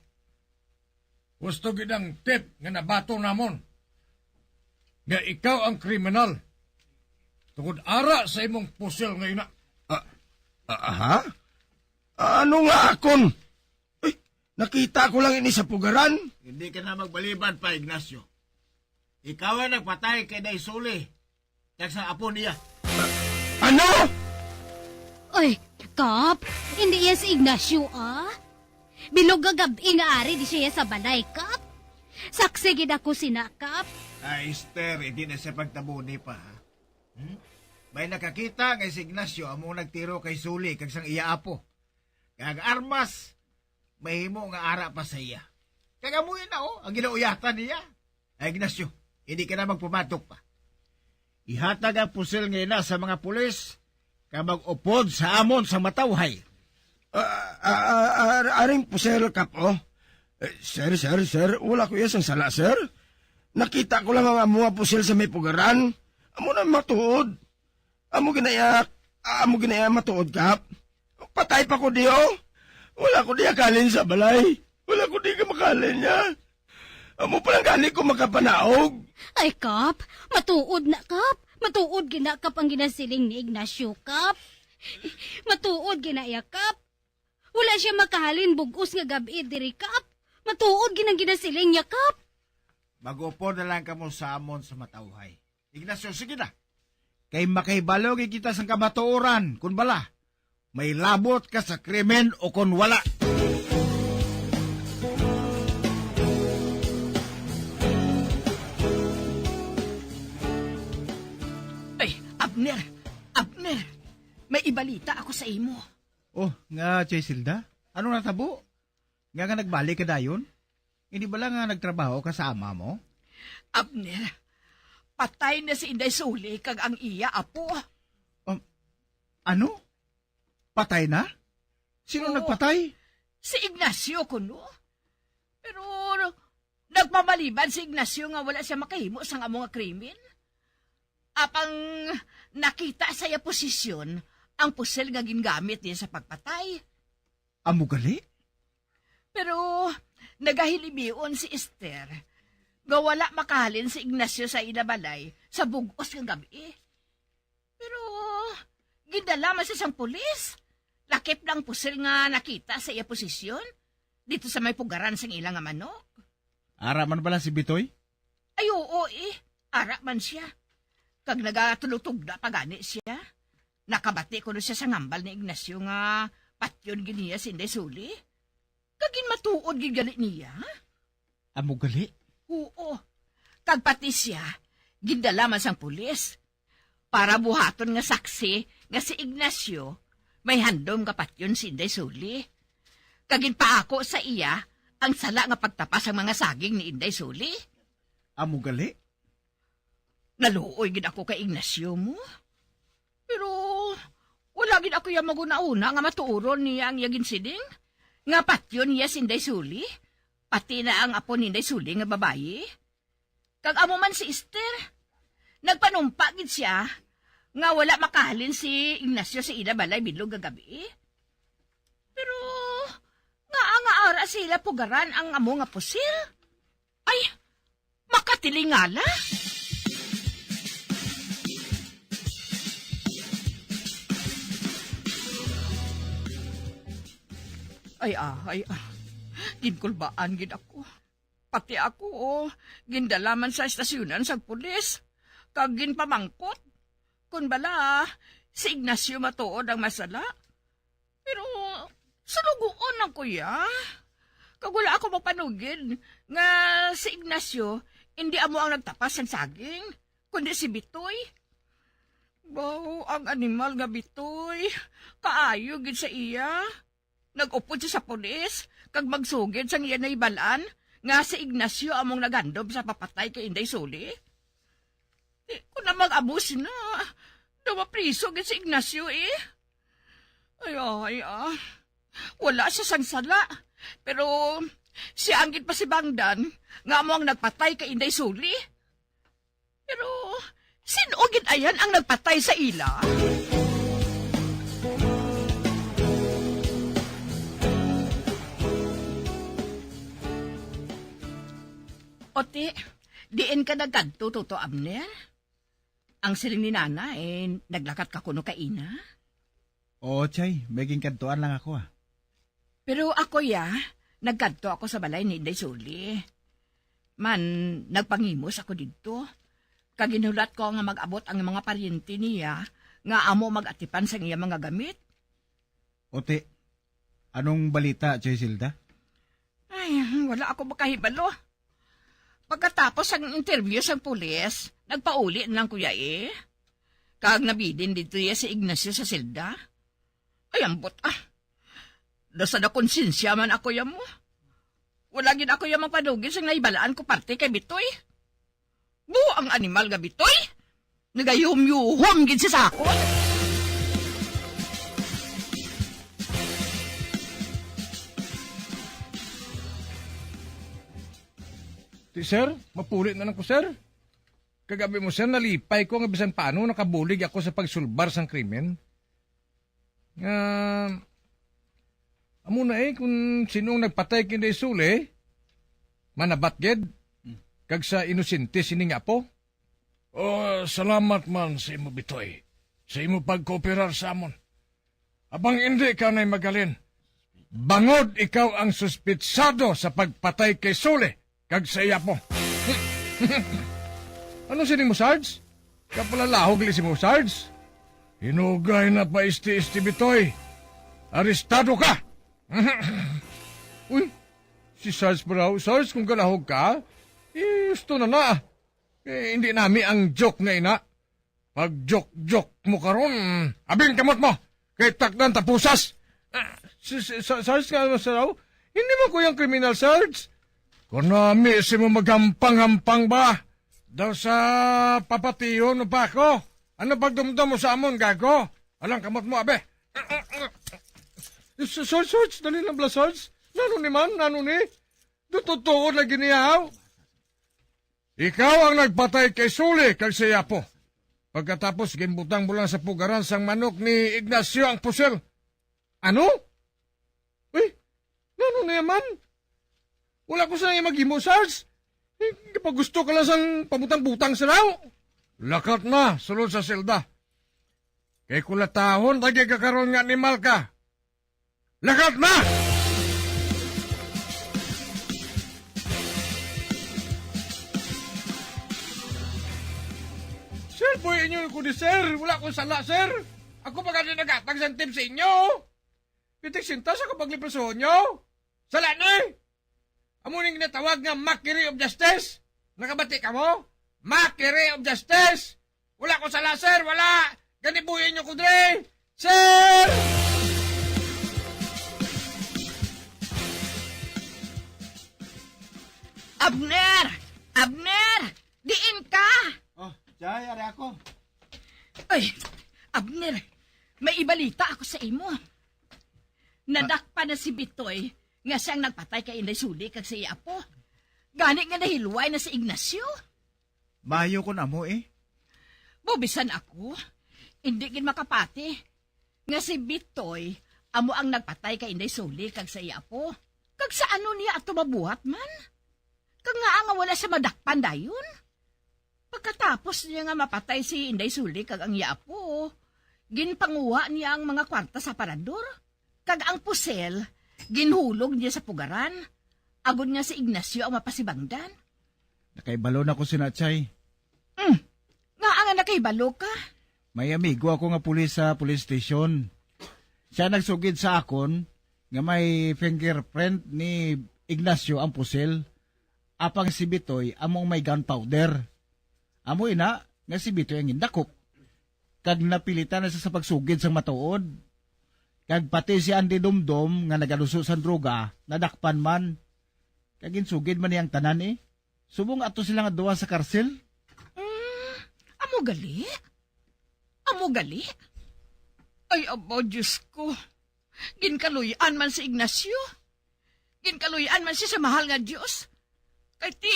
Gusto gid ang tip nga nabaton namon nga ikaw ang kriminal tungod ara sa imong pusil nga ina. Ah, ah, ha? Ano nga akon? Uy, nakita ko lang ini sa pugaran. Hindi ka na magbalibad pa, Ignacio. Ikaw ang nagpatay kay Day Suli, kag sa apo niya. Ano? Ay, Kap, hindi iya si Ignacio, ah. Bilog nga gab-i nga ari di siya sa balay, Kap. Saksi gid ako sina, Kap. Ay, Esther, hindi na siya pagtabuni pa, ha? Hmm? May nakakita nga si Ignacio amo nagtiro kay Suli kag sang iya apo. Kag armas, mahimo nga ara pa sa iya. Kag amo na, oh, ang ginauyatan niya. Ay, Ignacio, hindi ka na magpamatok pa. Ihatag ang pusil nga ina sa mga pulis, kag mag-upod sa amon sa matawhay. Ah, ah, ah, ah, aring pusil, Kap, oh. Eh, sir, sir, sir, wala ko iya sang sala, sir. Nakita ko lang ang amo nga pusil sa may pugaran. Amo na matuod. Amo ginaya, amo ginaya matuod, Kap. Patay pa ko di, oh. Wala ko di akalin sa balay. Wala ko di ka makalin niya. Amo pa lang gani ko makapanaog. Ay, Kap, matuod na, Kap. Matuod gina, Kap, ang ginasiling ni Ignacio, Kap. Matuod gina iya, Kap. Wala siya makahalin bug-os nga gab-i diri, Kap. Matuod gid ang ginasiling niya, Kap. Mag-upod na lang kamo sa amon sa matawhay. Ignacio, sige na. Kay makahibalo gid kita sang kamatuoran, kun bala may labot ka sa krimen o kon wala. Ay, Abner! Abner! May ibalita ako sa imo. Oh, nga, Chisilda? Ano natabo? Nga, nga nagbalik ka dayon? Hindi bala nga nagtrabaho ka sa ama mo? Abner, patay na si Inday Suli kag ang iya apo. Um, ano? Patay na? Sino Oo. nagpatay? Si Ignacio kuno. Pero nagpamaliban si Ignacio nga wala siya makahimo sang amo nga krimen. Apang nakita sa iya posisyon ang pusil nga gingamit niya sa pagpatay. Amo gali? Pero nagahilimion si Esther nga wala makahalin si Ignacio sa ila balay sa bug-os nga gab-i. Pero gindala man siya sang pulis. Lakip lang pusil nga nakita sa iya posisyon dito sa may pugaran sang ila nga manok. Ara man bala si Bitoy? Ay, oo, eh. Ara man siya. Kag nagatulutugda pa gani siya. Nakabati kuno siya sa ngambal ni Ignacio nga patyon gid niya si Inday Suli. Kag ginmatuod gid gali niya? Amo gali? Oo. Kag pati sia, gindala man sang pulis para buhaton nga saksi nga si Ignacio may handom nga patyon si Inday Suli. Kag ginpaako sa iya ang sala nga pagtapas sang mga saging ni Inday Suli. Amo gali? Naluoy gid ako kay Ignacio mo. Pero wala gid ako iya maghunahuna nga matuoron niya ang iya ginsiling, nga patyon niya si Inday Suli, pati na ang apo ni Inday Suli nga babayi. Kag amo man si Esther, nagpanumpa gid sia nga wala makahalin si Ignacio sa ila balay bilog nga gabi. Pero ngaa nga ara sa ila pugaran ang amo nga pusil? Ay, makatilingala! Ay, ah, ay, ah. Ginkulbaan gid ako. Pati ako, oh, gindala man sa estasyonan sang pulis, kag ginpamangkot kon bala si Ignacio matuod ang masala. Pero sulugoon lang ko iya. Kag wala ako mapanugid nga si Ignacio indi amo ang nagtapas sang saging, kundi si Bitoy. Baw, ang animal nga Bitoy, kaayo gid sa iya. Nag-upod siya sa pulis kag magsugid sang iya nahibal-an nga si Ignacio among naghandom sa papatay kay Inday Suli. Di ko na mag-amo sina. Daw mapriso gid si Ignacio, eh. Ay, ay, ah. Wala siya sang sala. Pero siya ang ginpasibangdan nga amo ang nagpatay kay Inday Suli. Pero sin-o gid ayan ang nagpatay sa ila? Ote, diin ka nagkadto, Toto Abner? Ang siling ni Nana, eh, naglakat ka kuno kaina? Oo, Chay. May ginkadtuan lang ako, ah. Pero ako, ya, nagkadto ako sa balay ni Inday Suli. Man, nagpangimos ako didto. Kag ginhulat ko nga mag-abot ang mga paryente niya nga amo mag-atipan sang iya mga gamit. Ote, anong balita, Chay Zilda? Ay, wala ako makahibalo. Pagkatapos sang interview sang pulis, nagpauli na lang ko ya, eh. Kag nabilin didto ya si Ignacio sa selda. Ay, ambot, ah. Nasa na konsensya man ako ya mo. Wala gid ako ya magpanugid sang nahibal-an ko parte kay Bitoy. Buang animal nga Bitoy! Nagayuhom-yuhom gid siya sa akon. Ti, sir, mapuli na lang ko, sir. Kag abi mo, sir, nalipay ko nga bisan paano nakabulig ako sa pagsulbar sang krimen. Nga, amo na, eh, kung sino ang nagpatay kay Inday Suli, manabat gid, kag sa inosente sini nga apo. Oh, salamat man sa imo, Bitoy, sa imo pagkooperar sa amon. Abang indi ka nay magalin, bangod ikaw ang suspitsado sa pagpatay kay Suli kag sa iya apo. Ano sini mo, Sarge? Kapalalahog li si mo, Sarge? Hinugay na pa isti-isti, Bitoy. Arestado ka! Uy, si Sarge pa raw. Sarge, kung galahog ka, eh, gusto na na. Eh, hindi nami ang joke nga ina. Pag-joke-joke mo karon, abing kamot mo, kay takdan ta pusas. Ah, si, si, Sa-, Sarge nga, Master Rao? Hindi mo ko yung kriminal, Sarge. Kung nami si mo maghampang-hampang ba? Daw sa papatihon mo pa ako? Ano pagdumdum mo sa amon, gago? Alang kamot mo, abe. Sarge, Sarge, dali lang bala, Sarge. Nano ni man? Nano ni? Dututuod lagi niya, haw? Ikaw ang nagpatay kay Suli kag sa iya apo. Pagkatapos, ginbutang mo lang sa pugaran sang manok ni Ignacio ang pusil. Ano? Uy, nano na man? Wala ko sa iya maghimo, Sarge. Eh, kapag gusto ka lang sang pabutang-butang sa lao. Lakat na, sulod sa selda. Kay kulatahon lagi ka karon nga animal ka. Lakat na! Sir, boy, inyo ko ni sir. Wala ko sala, sir. Ako pa gani naghatag sa tip sa inyo. Pitik sinta sa kapag lipreso nyo. Sala ni! Amo ning natawag nga mockery of justice. Nakabati kamo? Mockery of justice! Wala ko sala, sir! Wala! Gani buhi niyo ko diri! Sir! Abner! Abner! Diin ka? Oh, Chay, ari ako. Ay, Abner, may ibalita ako sa imo. Nadakpan na si Bitoy nga siyang nagpatay kay Inday Suli kag sa iya apo. Gani nga nahilway na si Ignacio. Maayo kon amo, eh. Bubisan ako, indi gid makapati nga si Bitoy amo ang nagpatay kay Inday Suli kag sa iya apo. Kag sa ano niya ato mabuhat man? Kag ngaa nga wala siya madakpan dayon? Pagkatapos niya nga mapatay si Inday Suli kag ang iya apo, ginpanguha niya ang mga kwarta sa aparador, kag ang pusel ginhulog niya sa pugaran, agod nga si Ignacio ang mapasibangdan. Nakahibalo na ko sina, Chay. Mm. Ngaa nga nakahibalo ka? May amigo ako nga pulis sa police station. Siya nagsugid sa akon nga may fingerprint ni Ignacio ang pusel, apang si Bitoy amo ang may gunpowder. Amo ina nga si Bitoy ang gindakop, kag napilitan na siya sa pagsugid sang matuod. Kag pati si Andy Dumdum nga nagaluso sang droga, nadakpan man. Kag ginsugid man niya ang tanan, eh. Subong ato sila nga duha sa karsil. Mm, amo gali? Amo gali? Ay, aba, Diyos ko. Ginkaluy-an man si Ignacio. Ginkaluy-an man siya sa mahal nga Dios. Kay ti,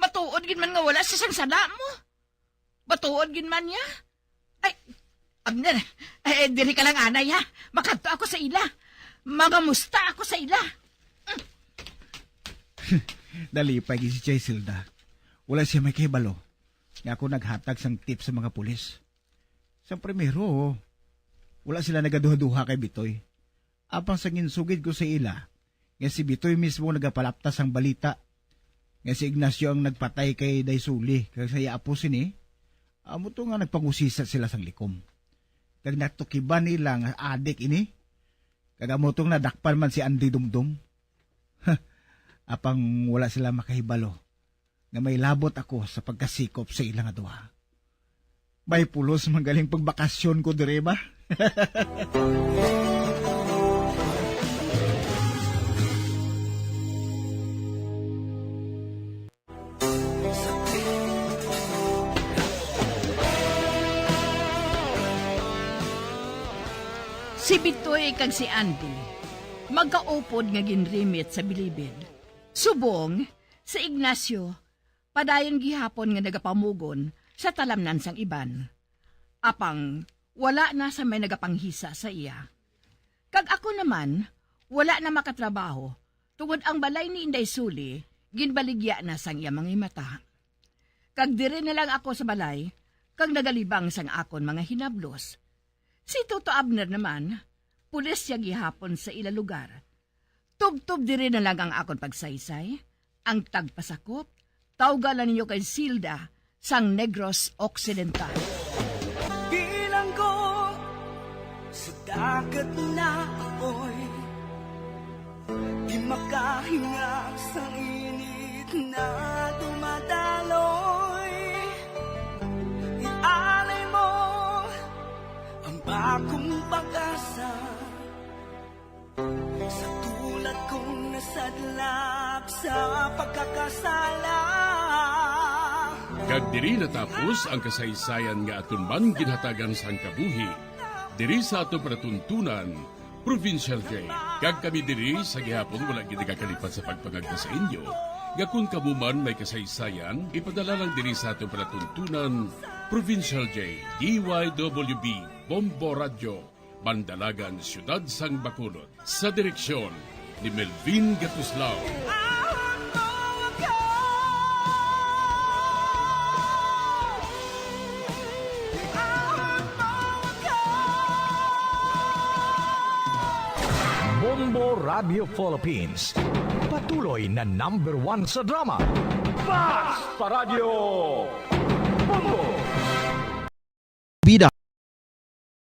matuod gid man nga wala siya sang sala mo. Matuod gid man niya. Ay, Abner, eh, diri ka lang anay, ha? Makadto ako sa ila. Mangamusta ako sa ila. Nalipay gid si Chiselda. Wala siya may kahibalo nga ako naghatag sang tip sa mga pulis. Sa primero, wala sila nagaduha-duha kay Bitoy. Apang sa ginsugid ko sa ila, nga si Bitoy mismo nagapalapta sang balita nga si Ignacio ang nagpatay kay Day Suli kag sa iya apo sini, amo to nga nagpangusisa sila sang likom. Kag natukiban nila nga adik ini. Kag amo to nga nadakpan man si Andy Dumdum. Apang wala sila makahibalo nga may labot ako sa pagkasikop sa ila nga duha. May pulos man galing pagbakasyon ko diri ba? Si Bitoy kag si Andy magkaupod nga ginrimit sa bilibid. Subong, si Ignacio padayon gihapon nga nagapamugon sa talamnan sang iban. Apang wala na sa may nagapanghisa sa iya. Kag ako naman, wala na makatrabaho, tungod ang balay ni Inday Suli ginbaligya na sang iya mga mata. Kag diri na lang ako sa balay, kag nagalibang sang akon mga hinablos. Si Toto Abner naman, pulis siya gihapon sa ila lugar. Tubtob diri na lang ang akon pagsaysay. Ang tagpasakop, tawga na ninyo kay Silda sang Negros Occidental. Bilanggo sa dagat na apoy, di makahinga sa init na dumadaloy. Ialay mo ang bagong pag-asa. Sa tulad kong nasadlak sa pagkakasala. Kag diri natapos ang kasaysayan nga aton man ginhatagan sang kabuhi diri sa aton palatuntunan, Provincial J. Kag kami diri sa gihapon wala gid nagakalipat sa pagpangagda sa inyo nga kon kamo man may kasaysayan, ipadala lang diri sa aton palatuntunan, Provincial J, D Y W B, Bombo Radyo, Bandalagan, Siyudad sang Bacolod, sa direksyon ni Melvin Gatuslao. Bombo Radio Philippines, patuloy na number one sa drama. Mas pa Radyo Bombo! Bida.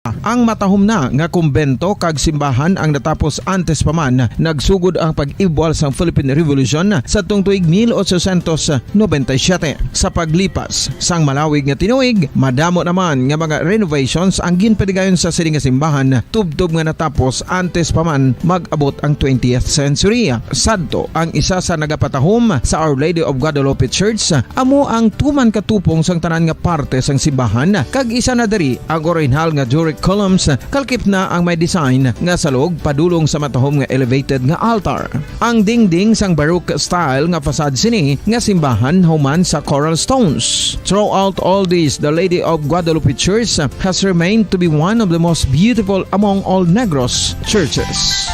Ang matahom na nga kumbento kag simbahan ang natapos antes pa man nagsugod ang pag-ibwal sang Philippine Revolution sa tuig mil ochocientos noventa y siete. Sa paglipas sang malawig nga tinuig, madamo naman nga mga renovations ang ginpatigayon sa sini nga simbahan, tubtob nga natapos antes pa man mag-abot ang twentieth century. Sadto ang isa sa nagapatahom sa Our Lady of Guadalupe Church, amo ang tuman katupong sang tanan nga parte sang simbahan, kag isa na diri ang orihinal nga Doric columns, kalkip na ang may design nga salog padulong sa matahom nga elevated nga altar. Ang dingding sang Baroque style nga facade sini nga simbahan human sa coral stones. Throughout all this, the Lady of Guadalupe Church has remained to be one of the most beautiful among all Negros churches.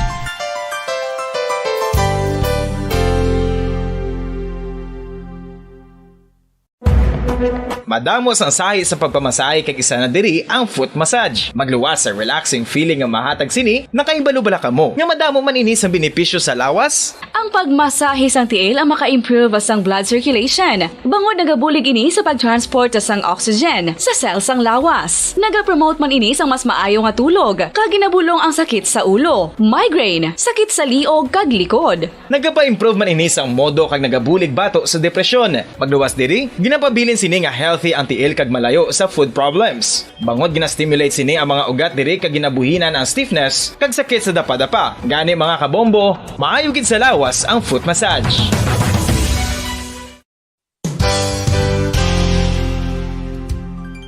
Madamo sang sahi sa pagpamasahe, kag isa na diri ang foot massage. Magluwas sa relaxing feeling nga mahatag sini. Nakahibalo bala kamo nga madamo man ini sang benepisyo sa lawas? Ang pagmasahe sang tiil ang maka-improve sang blood circulation, bangod nagabulig ini sa pag-transport sang oxygen sa cell sang lawas. Nagapromote man ini sang mas maayo nga tulog, kag ginabulong ang sakit sa ulo, migraine, sakit sa liog, kag likod. Nagapa-improve man ini sang modo kag nagabulig bato sa depresyon. Magluwas diri, ginapabilin sini nga healthy ang tiil kag malayo sa food problems. Bangod gina-stimulate sini ang mga ugat diri kag ginabuhinan ang stiffness kag sakit sa dapadapa. Gani, mga kabombo, maayo gid sa lawas ang foot massage.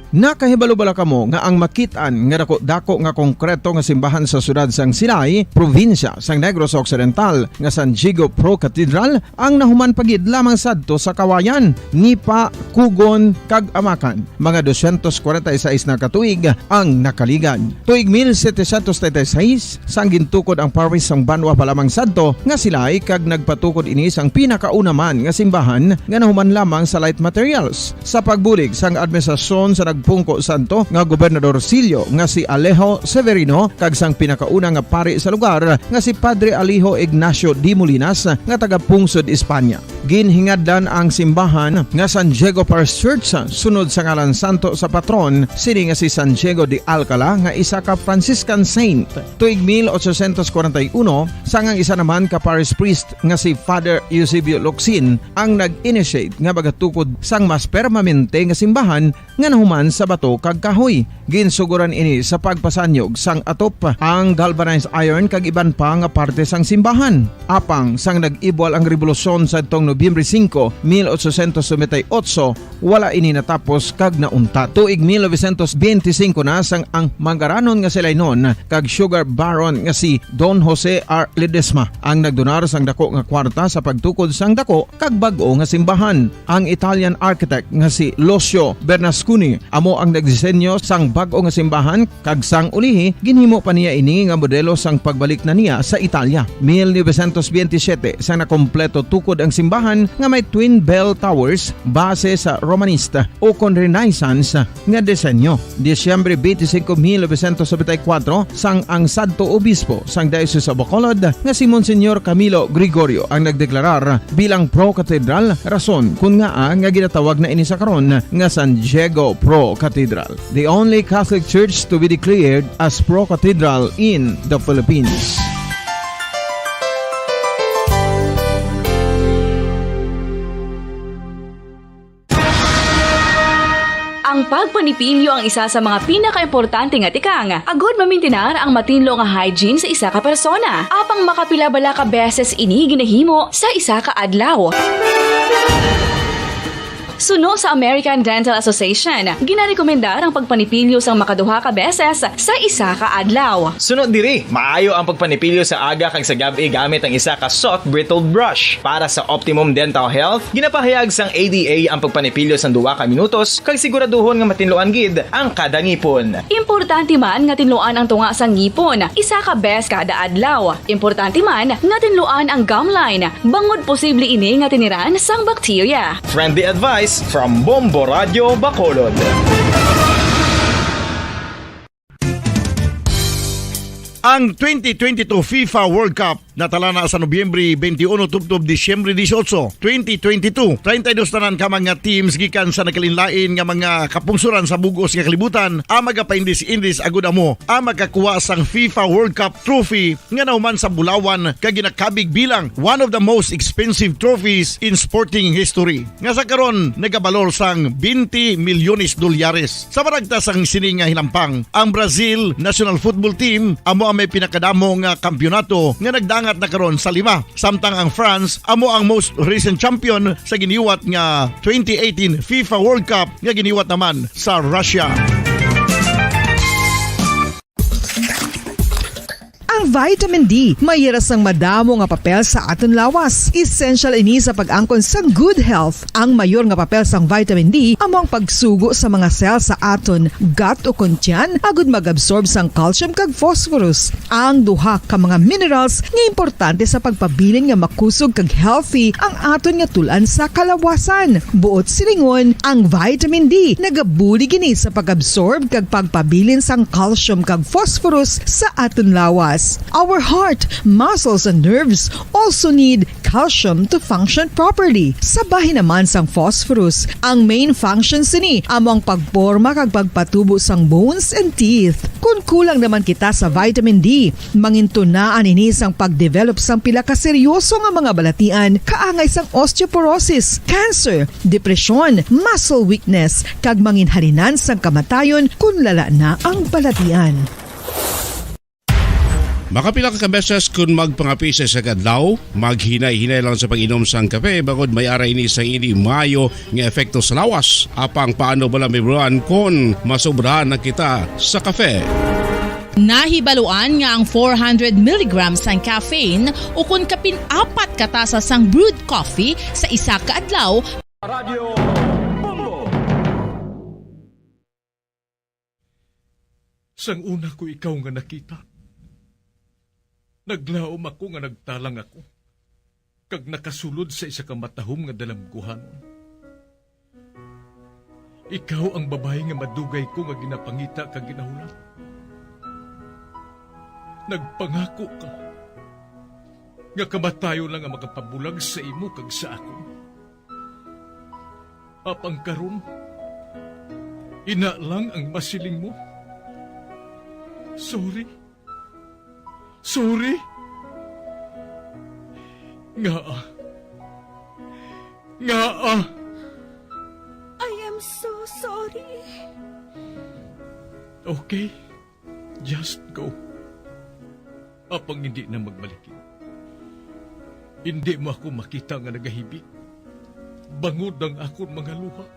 Nakahibalo bala kamo nga ang makit-an nga dako-dako nga konkreto nga simbahan sa siyudad sang Silay, probinsya sang Negros Occidental, nga San Diego Pro Cathedral ang nahuman pa gid lamang sadto sa Kawayan, Nipa, Cogon, kag Amacan? Mga dosyentos kwarenta y seis na ka tuig ang nakaligad. Tuig mil setecientos treinta y seis, sang gintukod ang parish sang banwa pa lamang sadto nga Silay, kag nagpatukod ini sang pinakauna man nga simbahan nga nahuman lamang sa light materials. Sa pagbulig sang administrasyon sa nagpungko sadto nga gobernadorcillo nga si Alejo Severino kag sang pinakauna nga pari sa lugar nga si Padre Alejo Ignacio de Molinas nga taga-pungsod Espanya. Ginhingadlan ang simbahan nga San Diego Parish Church sunod sa ngalan santo sa patron sini nga si San Diego de Alcala, nga isa ka Franciscan saint. Tuig mil ochocientos kwarenta y uno, sang ang isa naman ka parish priest nga si Father Eusebio Locsin ang nag-initiate nga magatukod sang mas permanente nga simbahan nga nahuman sa bato kag kahoy. Ginsugoran ini sa pagpasanyog sang atop, ang galvanized iron kag iban pa nga parte sang simbahan. Apang sang nag-ibwal ang rebolusyon sadtong Nobyembre singko, mil ochocientos noventa y ocho, wala ini natapos kag nauntat. Tuig mil novecientos benti singko na sang ang mangaranon nga Silaynon kag sugar baron nga si Don Jose R. Ledesma ang nagdonar sang dako nga kwarta sa pagtukod sang dako kag bag-o nga simbahan. Ang Italian architect nga si Lucio Bernasconi amo ang nagdisenyo sang bag-o nga simbahan, kag sang ulihi ginhimo pa niya ini nga modelo sang pagbalik na niya sa Italia. Mil novecientos benti siyete, sang nakompleto tukod ang simbahan nga may twin bell towers base sa Romanista ukon Renaissance nga disenyo. Disyembre benti singko, mil novecientos noventa y kuwatro, sang ang sadto obispo sang Diocese of Bacolod nga si Monsignor Camilo Gregorio ang nagdeklarar bilang pro-cathedral, rason kon ngaa nga ginatawag na ini sa karon nga San Diego Pro Cathedral, the only Catholic church to be declared as pro-cathedral in the Philippines. Ang pagpanipilyo ang isa sa mga pinakaimportante nga tikang agud mamintinar ang matinlo nga hygiene sa isa ka persona. Apang makapila bala ka beses ini ginahimo sa isa ka adlaw? Suno sa American Dental Association, ginarekomendar ang pagpanipilyo sang makaduha ka beses sa isa ka adlaw. Suno diri, maayo ang pagpanipilyo sa aga kag sa gab-i gamit ang isa ka soft bristled brush. Para sa optimum dental health, ginapahayag sang A D A ang pagpanipilyo sang duha ka minutos kag siguraduhon nga matinluan gid ang kada ngipon. Importante man nga tinluan ang tunga sang ngipon isa ka bes kada adlaw. Importante man nga tinluan ang gum line, bangod posible ini nga tiniran sang bakterya. Friendly advice from Bombo Radyo Bacolod. Ang twenty twenty-two FIFA World Cup Natala na sa Nobyembre twenty-one tubtob Disyembre dieciocho, twenty twenty-two. Treinta y dos tanan ka mga teams gikan sa nagkalainlain nga mga kapungsoran sa bug-os nga kalibutan ang magapaindis-indis agud amo ang makakuha sang FIFA World Cup trophy nga nahuman sa bulawan kag ginakabig bilang one of the most expensive trophies in sporting history, nga sa karon nagabalor sang twenty milyones dolyares. Sa paragtas sang sini nga hinampang, ang Brazil national football team amo ang may pinakadamo nga kampiyonato nga nagdangat na karon sa lima, samtang ang France amo ang most recent champion sa giniwat nga twenty eighteen FIFA World Cup nga giniwat naman sa Russia. Ang vitamin D may ira sang madamo nga papel sa aton lawas. Essential ini sa pag-angkon sang good health. Ang mayor nga papel sang vitamin D amo ang pagsugo sa mga cell sa aton gut o kon tiyan agud mag-absorb sang calcium kag phosphorus, ang duha ka mga minerals nga importante sa pagpabilin nga makusog kag healthy ang aton nga tul-an sa kalawasan. Buot silingon, ang vitamin D nagabulig ini sa pag-absorb kag pagpabilin sang calcium kag phosphorus sa aton lawas. Our heart, muscles, and nerves also need calcium to function properly. Sa bahin naman sang phosphorus, ang main function sini amo ang pagporma kag pagpatubo sang bones and teeth. Kon kulang naman kita sa vitamin D, mangintunaan ini sang pagdevelop sang pila ka seryoso nga mga balatian, kaangay sang osteoporosis, cancer, depresyon, muscle weakness, kag manginhalinan sang kamatayon kon lala na ang balatian. Makapila ka beses kon magpangape sa isa ka adlaw, maghinay-hinay lang sa pag-inom sang kape, bangod may ara ini sang indi maayo nga epekto sa lawas. Apang paano bala, number one, kon masobrahan na kita sa kape? Nahibaluan nga ang four hundred milligrams sang caffeine, ukon kapin apat ka tasa sang brewed coffee sa isa ka adlaw, Radyo Bombo. Sang una ko ikaw nga nakita, naglaom ako nga nagtalang ako, kag nakasulod sa isa ka matahom nga dalamguhanon. Ikaw ang babayi nga madugay ko nga ginapangita kag ginahulat. Nagpangako ka nga kamatayon lang ang makapabulag sa imo kag sa akon. Apang karon, ina lang ang masiling mo. Sorry. Sorry. Ngaa? Ngaa? I am so sorry. Okay. Just go. Apang hindi na magbalikid. Hindi mo ako makita nga nagahibi. Bangod ang akon mga luha,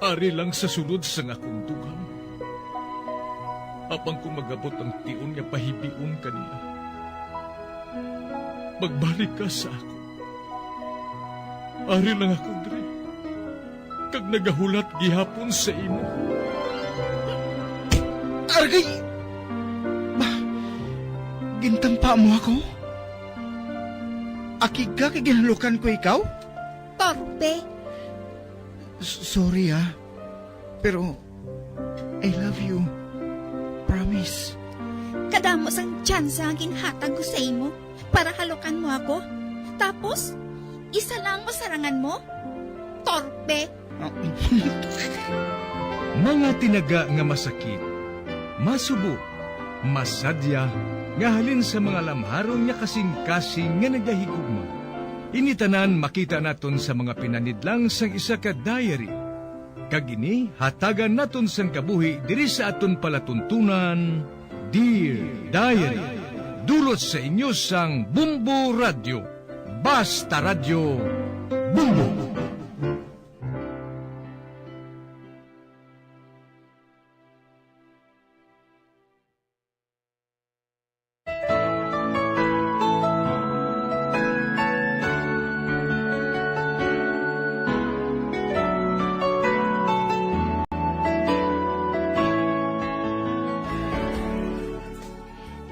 ari lang sa sulod sang akon dughan. Apang kon mag-abot ang tion nga pahibion ka niya, magbalik ka sa akon. Ari lang ako diri, kag nagahulat gihapon sa imo. Argay! Ba, gintampa mo ako? Akig ka kay ginhalukan ko ikaw? Torpe! S-, sorry, ah. Pero, I love you. Promise. Kadamo sang tsansa ang ginhatag ko sa imo para halukan mo ako. Tapos, isa lang mo sarangan mo? Torpe! Mga tinaga nga masakit, masubo, masadya, nga halin sa mga lamharon nga kasing-kasing nga nagahigugma. Ini tanan makita naton sa mga pinanidlang sang isa ka diary. Kag ini hatagan naton sang kabuhi diri sa aton palatuntunan, Dear Diary. Dulot sa inyo sang Bombo Radyo. Basta Radyo, Bombo.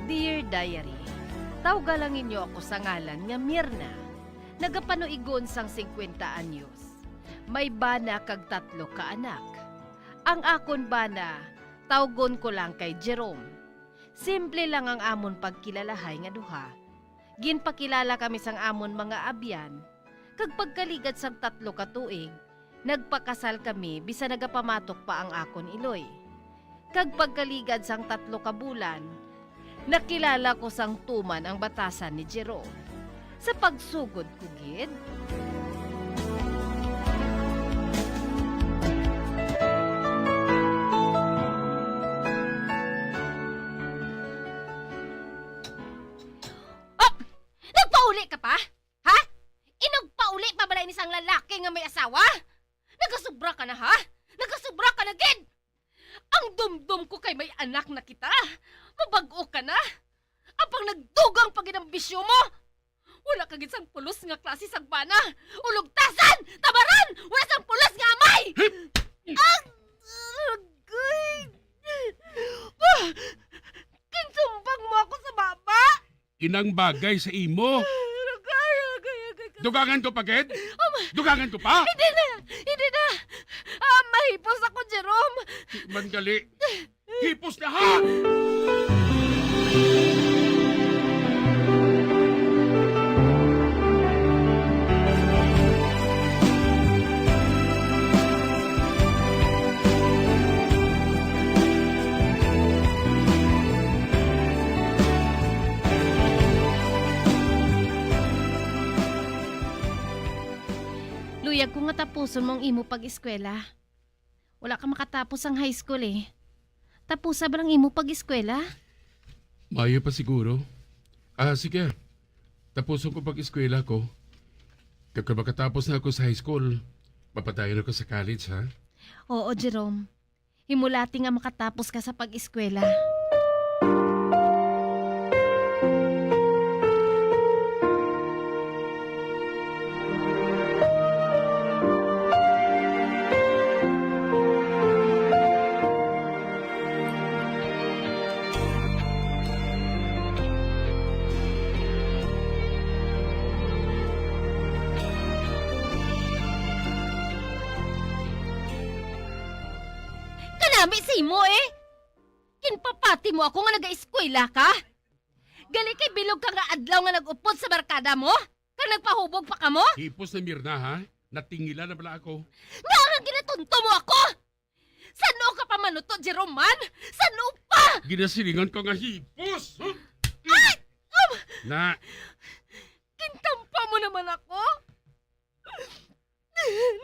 Dear Diary, tawga lang ninyo ako sa ngalan nga Mirna. Nagapanuigon sang singkwenta anyos. May bana kag tatlo ka anak. Ang akon bana, tawgon ko lang kay Jerome. Simple lang ang amon pagkilalahay nga duha. Ginpakilala kami sang amon mga abyan, kag pagkaligad sang tatlo ka tuig, nagpakasal kami bisan nagapamatok pa ang akon iloy. Kag pagkaligad sang tatlo ka bulan, nakilala ko sang tuman ang batasan ni Jerome. Sa pagsugod ko gid, Oh! Nagpauli ka pa? Ha? Inugpauli pa bala ini sang lalaki nga may asawa? Nagasobra ka na, ha? Nagasobra ka na gid! Ang dumdom ko kay may anak na kita. Mabag-o ka na. Apang nagdugang pa gid ang bisyo mo. Wala ka gid sang pulos nga klase sang bana. Ulogtasan! Tabaran! Wala sang pulos nga amay! Hip! Ang, agay! Ah! Ginsumbag mo ako sa baba! Inang bagay sa imo. Agay, agay, agay, agay. Dugangan ko pa gid? Um, Dugangan ko pa? Hindi na! Hindi na! Ah, mahipos ako, Jerome! Di man gali. Hipos na, ha? Luyag ko nga tapuson mo ang imo pag-eskwela. Wala ka makatapos sang high school, eh. Tapusa ba lang imo pag-eskwela? Maayo pa siguro. Ah, sige. Tapuson ko pag-eskwela ko. Kag kung makatapos na ako sa high school, mapadayon ako sa college, ha? Oo, Jerome. Himulati nga makatapos ka sa pag-eskwela. Kanami sa imo, eh! Ginpapati mo ako nga nagaeskwela ka? Gali kay bilog ka nga adlaw nga nag-upod sa barkada mo, kag nagpahubog pa kamo? Hipos na, Mirna, ha? Natingilan na bala ako. Ngaa nga ginatunto mo ako? San-o ka pa manuto, Jerome, man? San-o pa? Ginasilingan ko nga hipos, ha? Ay! Um! Na. Gintampa mo naman ako?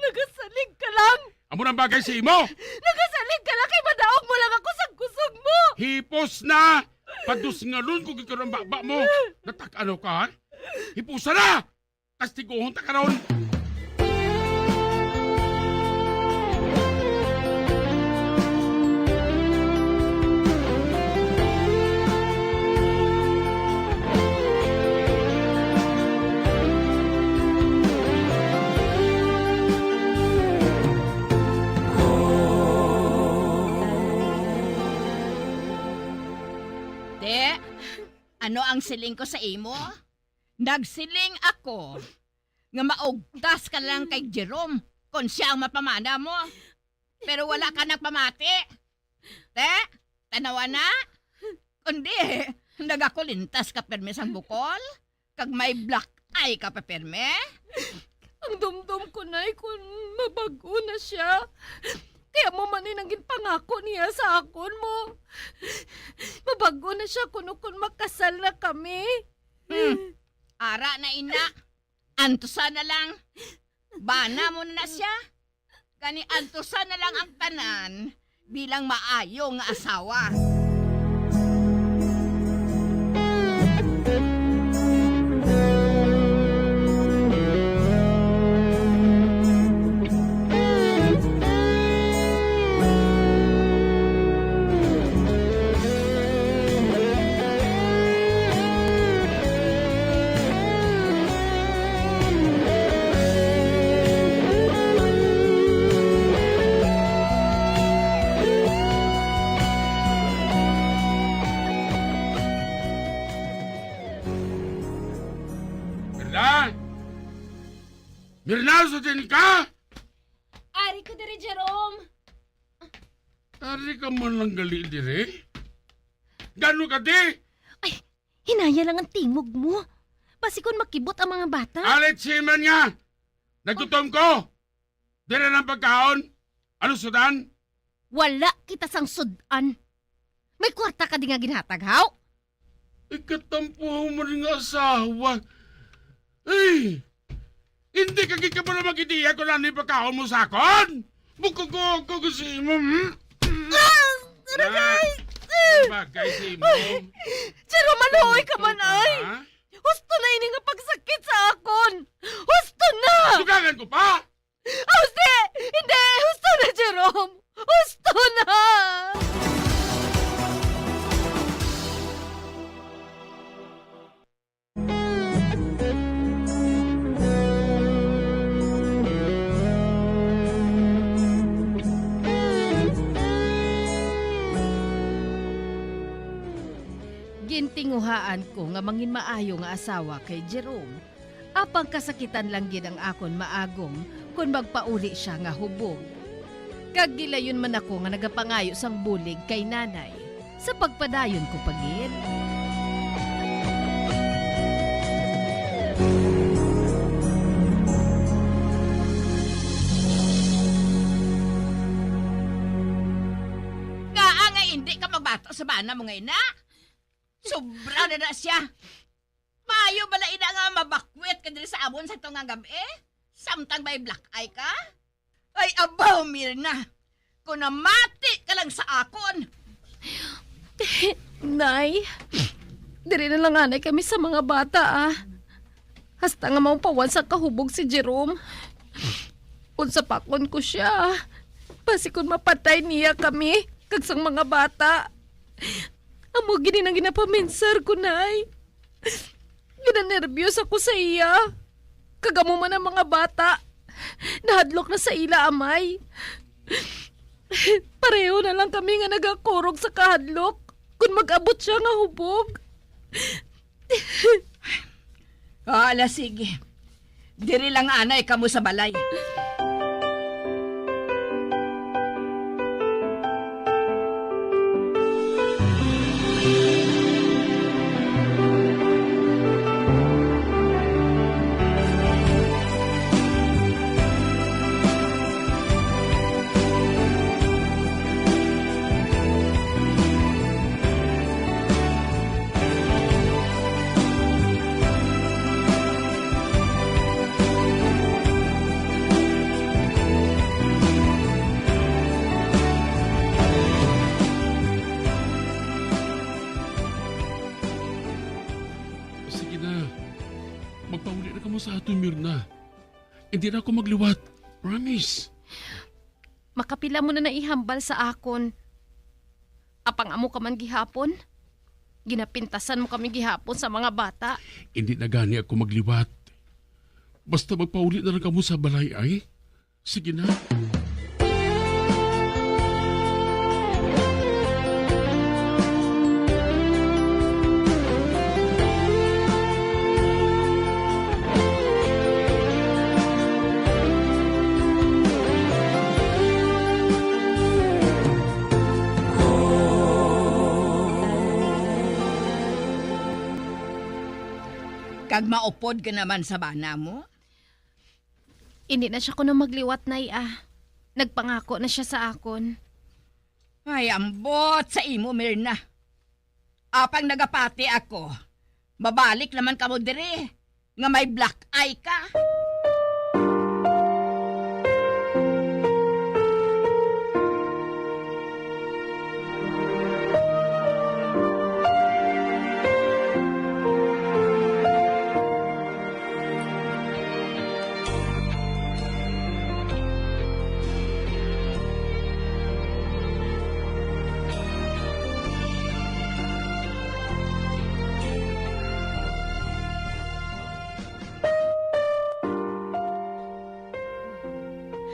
Nagasalig ka lang! Amo nang bagay sa imo! Nagasalig ka lang kay madaog mo lang ako sa kusog mo! Hipos na! Padusngalon ko gid karon ang baba mo! Natak-ano ka, ha? Hipusa na! Kastiguhon ta karon! Te, ano ang siling ko sa imo? Nagsiling ako nga maugtas ka lang kay Jerome kon sia ang mapamana mo. Pero wala ka nagpamati. Te, tanawa na. Kundi, nagakulintas ka pirmi sang bukol, kag may black eye ka pa pirmi. Ang dumdom ko, Nay, kun mabag-o na sia. Kay amo man ni nang ginpangako niya sa akon mo. Mabag-o na sia kuno kun makasal na kami. Hmm. Ara na, ina. Antusa na lang. Bana mo na, na siya. Gani, antusa na lang ang tanan bilang maayo nga asawa. Mirna! Mirna, sa din ka? Ari ko diri, Jerome. Ari ka man lang gali diri? Gano ka di? Ay, hinaya lang ang tingog mo. Basi kon makibot ang mga bata. Alit siman nga! Nagtutom ko! Dira lang pagkaon! Ano sudan? Wala kita sang sud-an. May kwarta ka di nga ginhatag, haw? Ikatampuhan mo rin nga asawa. Ay! Hindi ka gid ka pala mag-ideya kung ano yung pagkaon mo sa akon? Bukugo ko kasi mo, hmm? Ah! Aray! Bagay sa imo. Ay! Jero, maluoy ka man, ay! Ha? Husto na ini nga pagsakit sa akon! Husto na! Dugangan ko pa! Husto! Hindi! Husto na, Jerome! Husto na! Gintinguhaan ko nga mangin maayo nga asawa kay Jerome, apang kasakitan lang gid ang akon maagom kon magpauli sia nga hubog. Kag gilayon man ako nga nagapangayo sang bulig kay nanay sa pagpadayon ko pa gid. Ngaa nga indi ka magbato sa bana mo nga ina? Sobra na na sia. Maayo bala ina nga mabakwit ka diri sa amon sa tunga gab-i? Samtang may black eye ka? Ay, abaw, Mirna! Kung namati ka lang sa akon! Nay, diri na lang anay kami sa mga bata, ah. Hasta nga maupawan sa kahubog si Jerome. Unsa pa kon ko siya, ah? Basi kon mapatay niya kami, kag sang mga bata. Amo gid ang ginapaminsar ko, Nay. Ginanerbyos ako sa iya. Kag amo man ang mga bata. Nahadlok na sa ila amay. Pareho na lang kami nga nagakurog sa kahadlok kon mag-abot siya nga hubog. Ala, sige. Diri lang anay kamo sa balay. Sige na. Magpauli na kamo sa aton, Mirna. Hindi na ako magliwat. Promise. Makapila mo na naihambal sa akon. Apang amo ka man gihapon. Ginapintasan mo kami gihapon sa mga bata. Hindi na gani ako magliwat. Basta magpauli na lang kamo sa balay, ay. Sige na. Kag maupod ka naman sa bana mo? Hindi na siya kuno magliwat, Nay, ah. Nagpangako na siya sa akon. Ay, ambot sa imo, Mirna. Apang nagapati ako, mabalik naman kamo diri nga may black eye ka.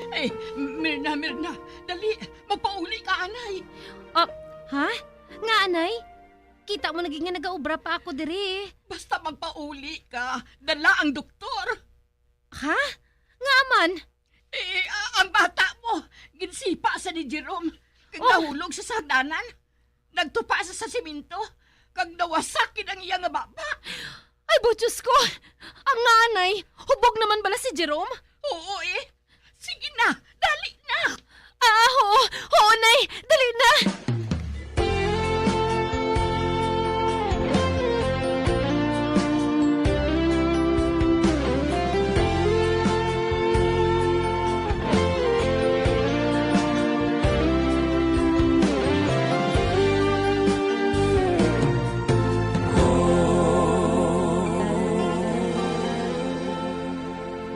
Ay, Mirna, Mirna, dali, magpauli ka, anay. Ah, ha? Nga, anay? Kita mo lagi nga nagaobra pa ako diri. Basta magpauli ka, dala ang doktor. Ha? Nga man? Eh, a-, ang bata mo, ginsipa sa ni Jerome, kag Oh. nahulog sa hagdanan. Nagtupa sa, sa simento, kag nawasak gid ang iya nga baba. Ay, bo, Diyos ko! Ang nga, Nay, hubog naman bala si Jerome? Oo, eh. Sige na, dali na. Ah, oo, oo, Nay, dali na.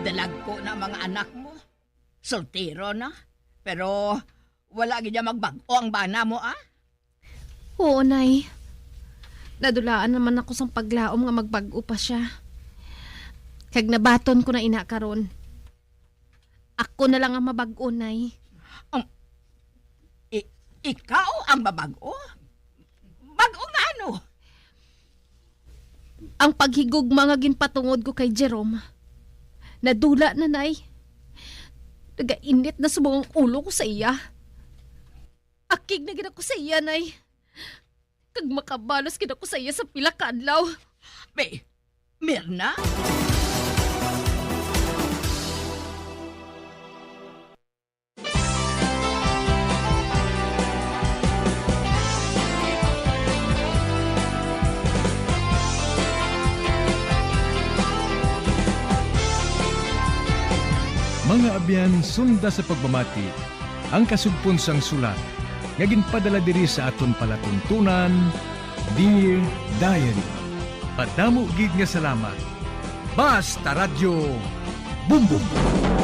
Dalagko na mga anak mo. Soltero na. Pero wala gid niya magbag-o ang bana mo, ah? Oo, Nay. Nadulaan naman ako sang paglaom nga magbag-o pa siya. Kag nabaton ko na ina karon. Ako na lang ang mabag-o, Nay. Ang, i-, ikaw ang mabag-o? Bag-o nga ano? Ang paghigugma nga ginpatungod ko kay Jerome, nadula na, Nay. Nagainit na subong ang ulo ko sa iya. Akig na gid ako sa iya, Nay. Kag makabalos gid ako sa iya sa pila ka adlaw. Be, Mirna? Mga abyan, sunda sa pagpamati ang kasugpon sang sulat nga ginpadala diri sa aton palatuntunan, Dear Diary. Madamo gid nga salamat. Basta Radyo Bumbong.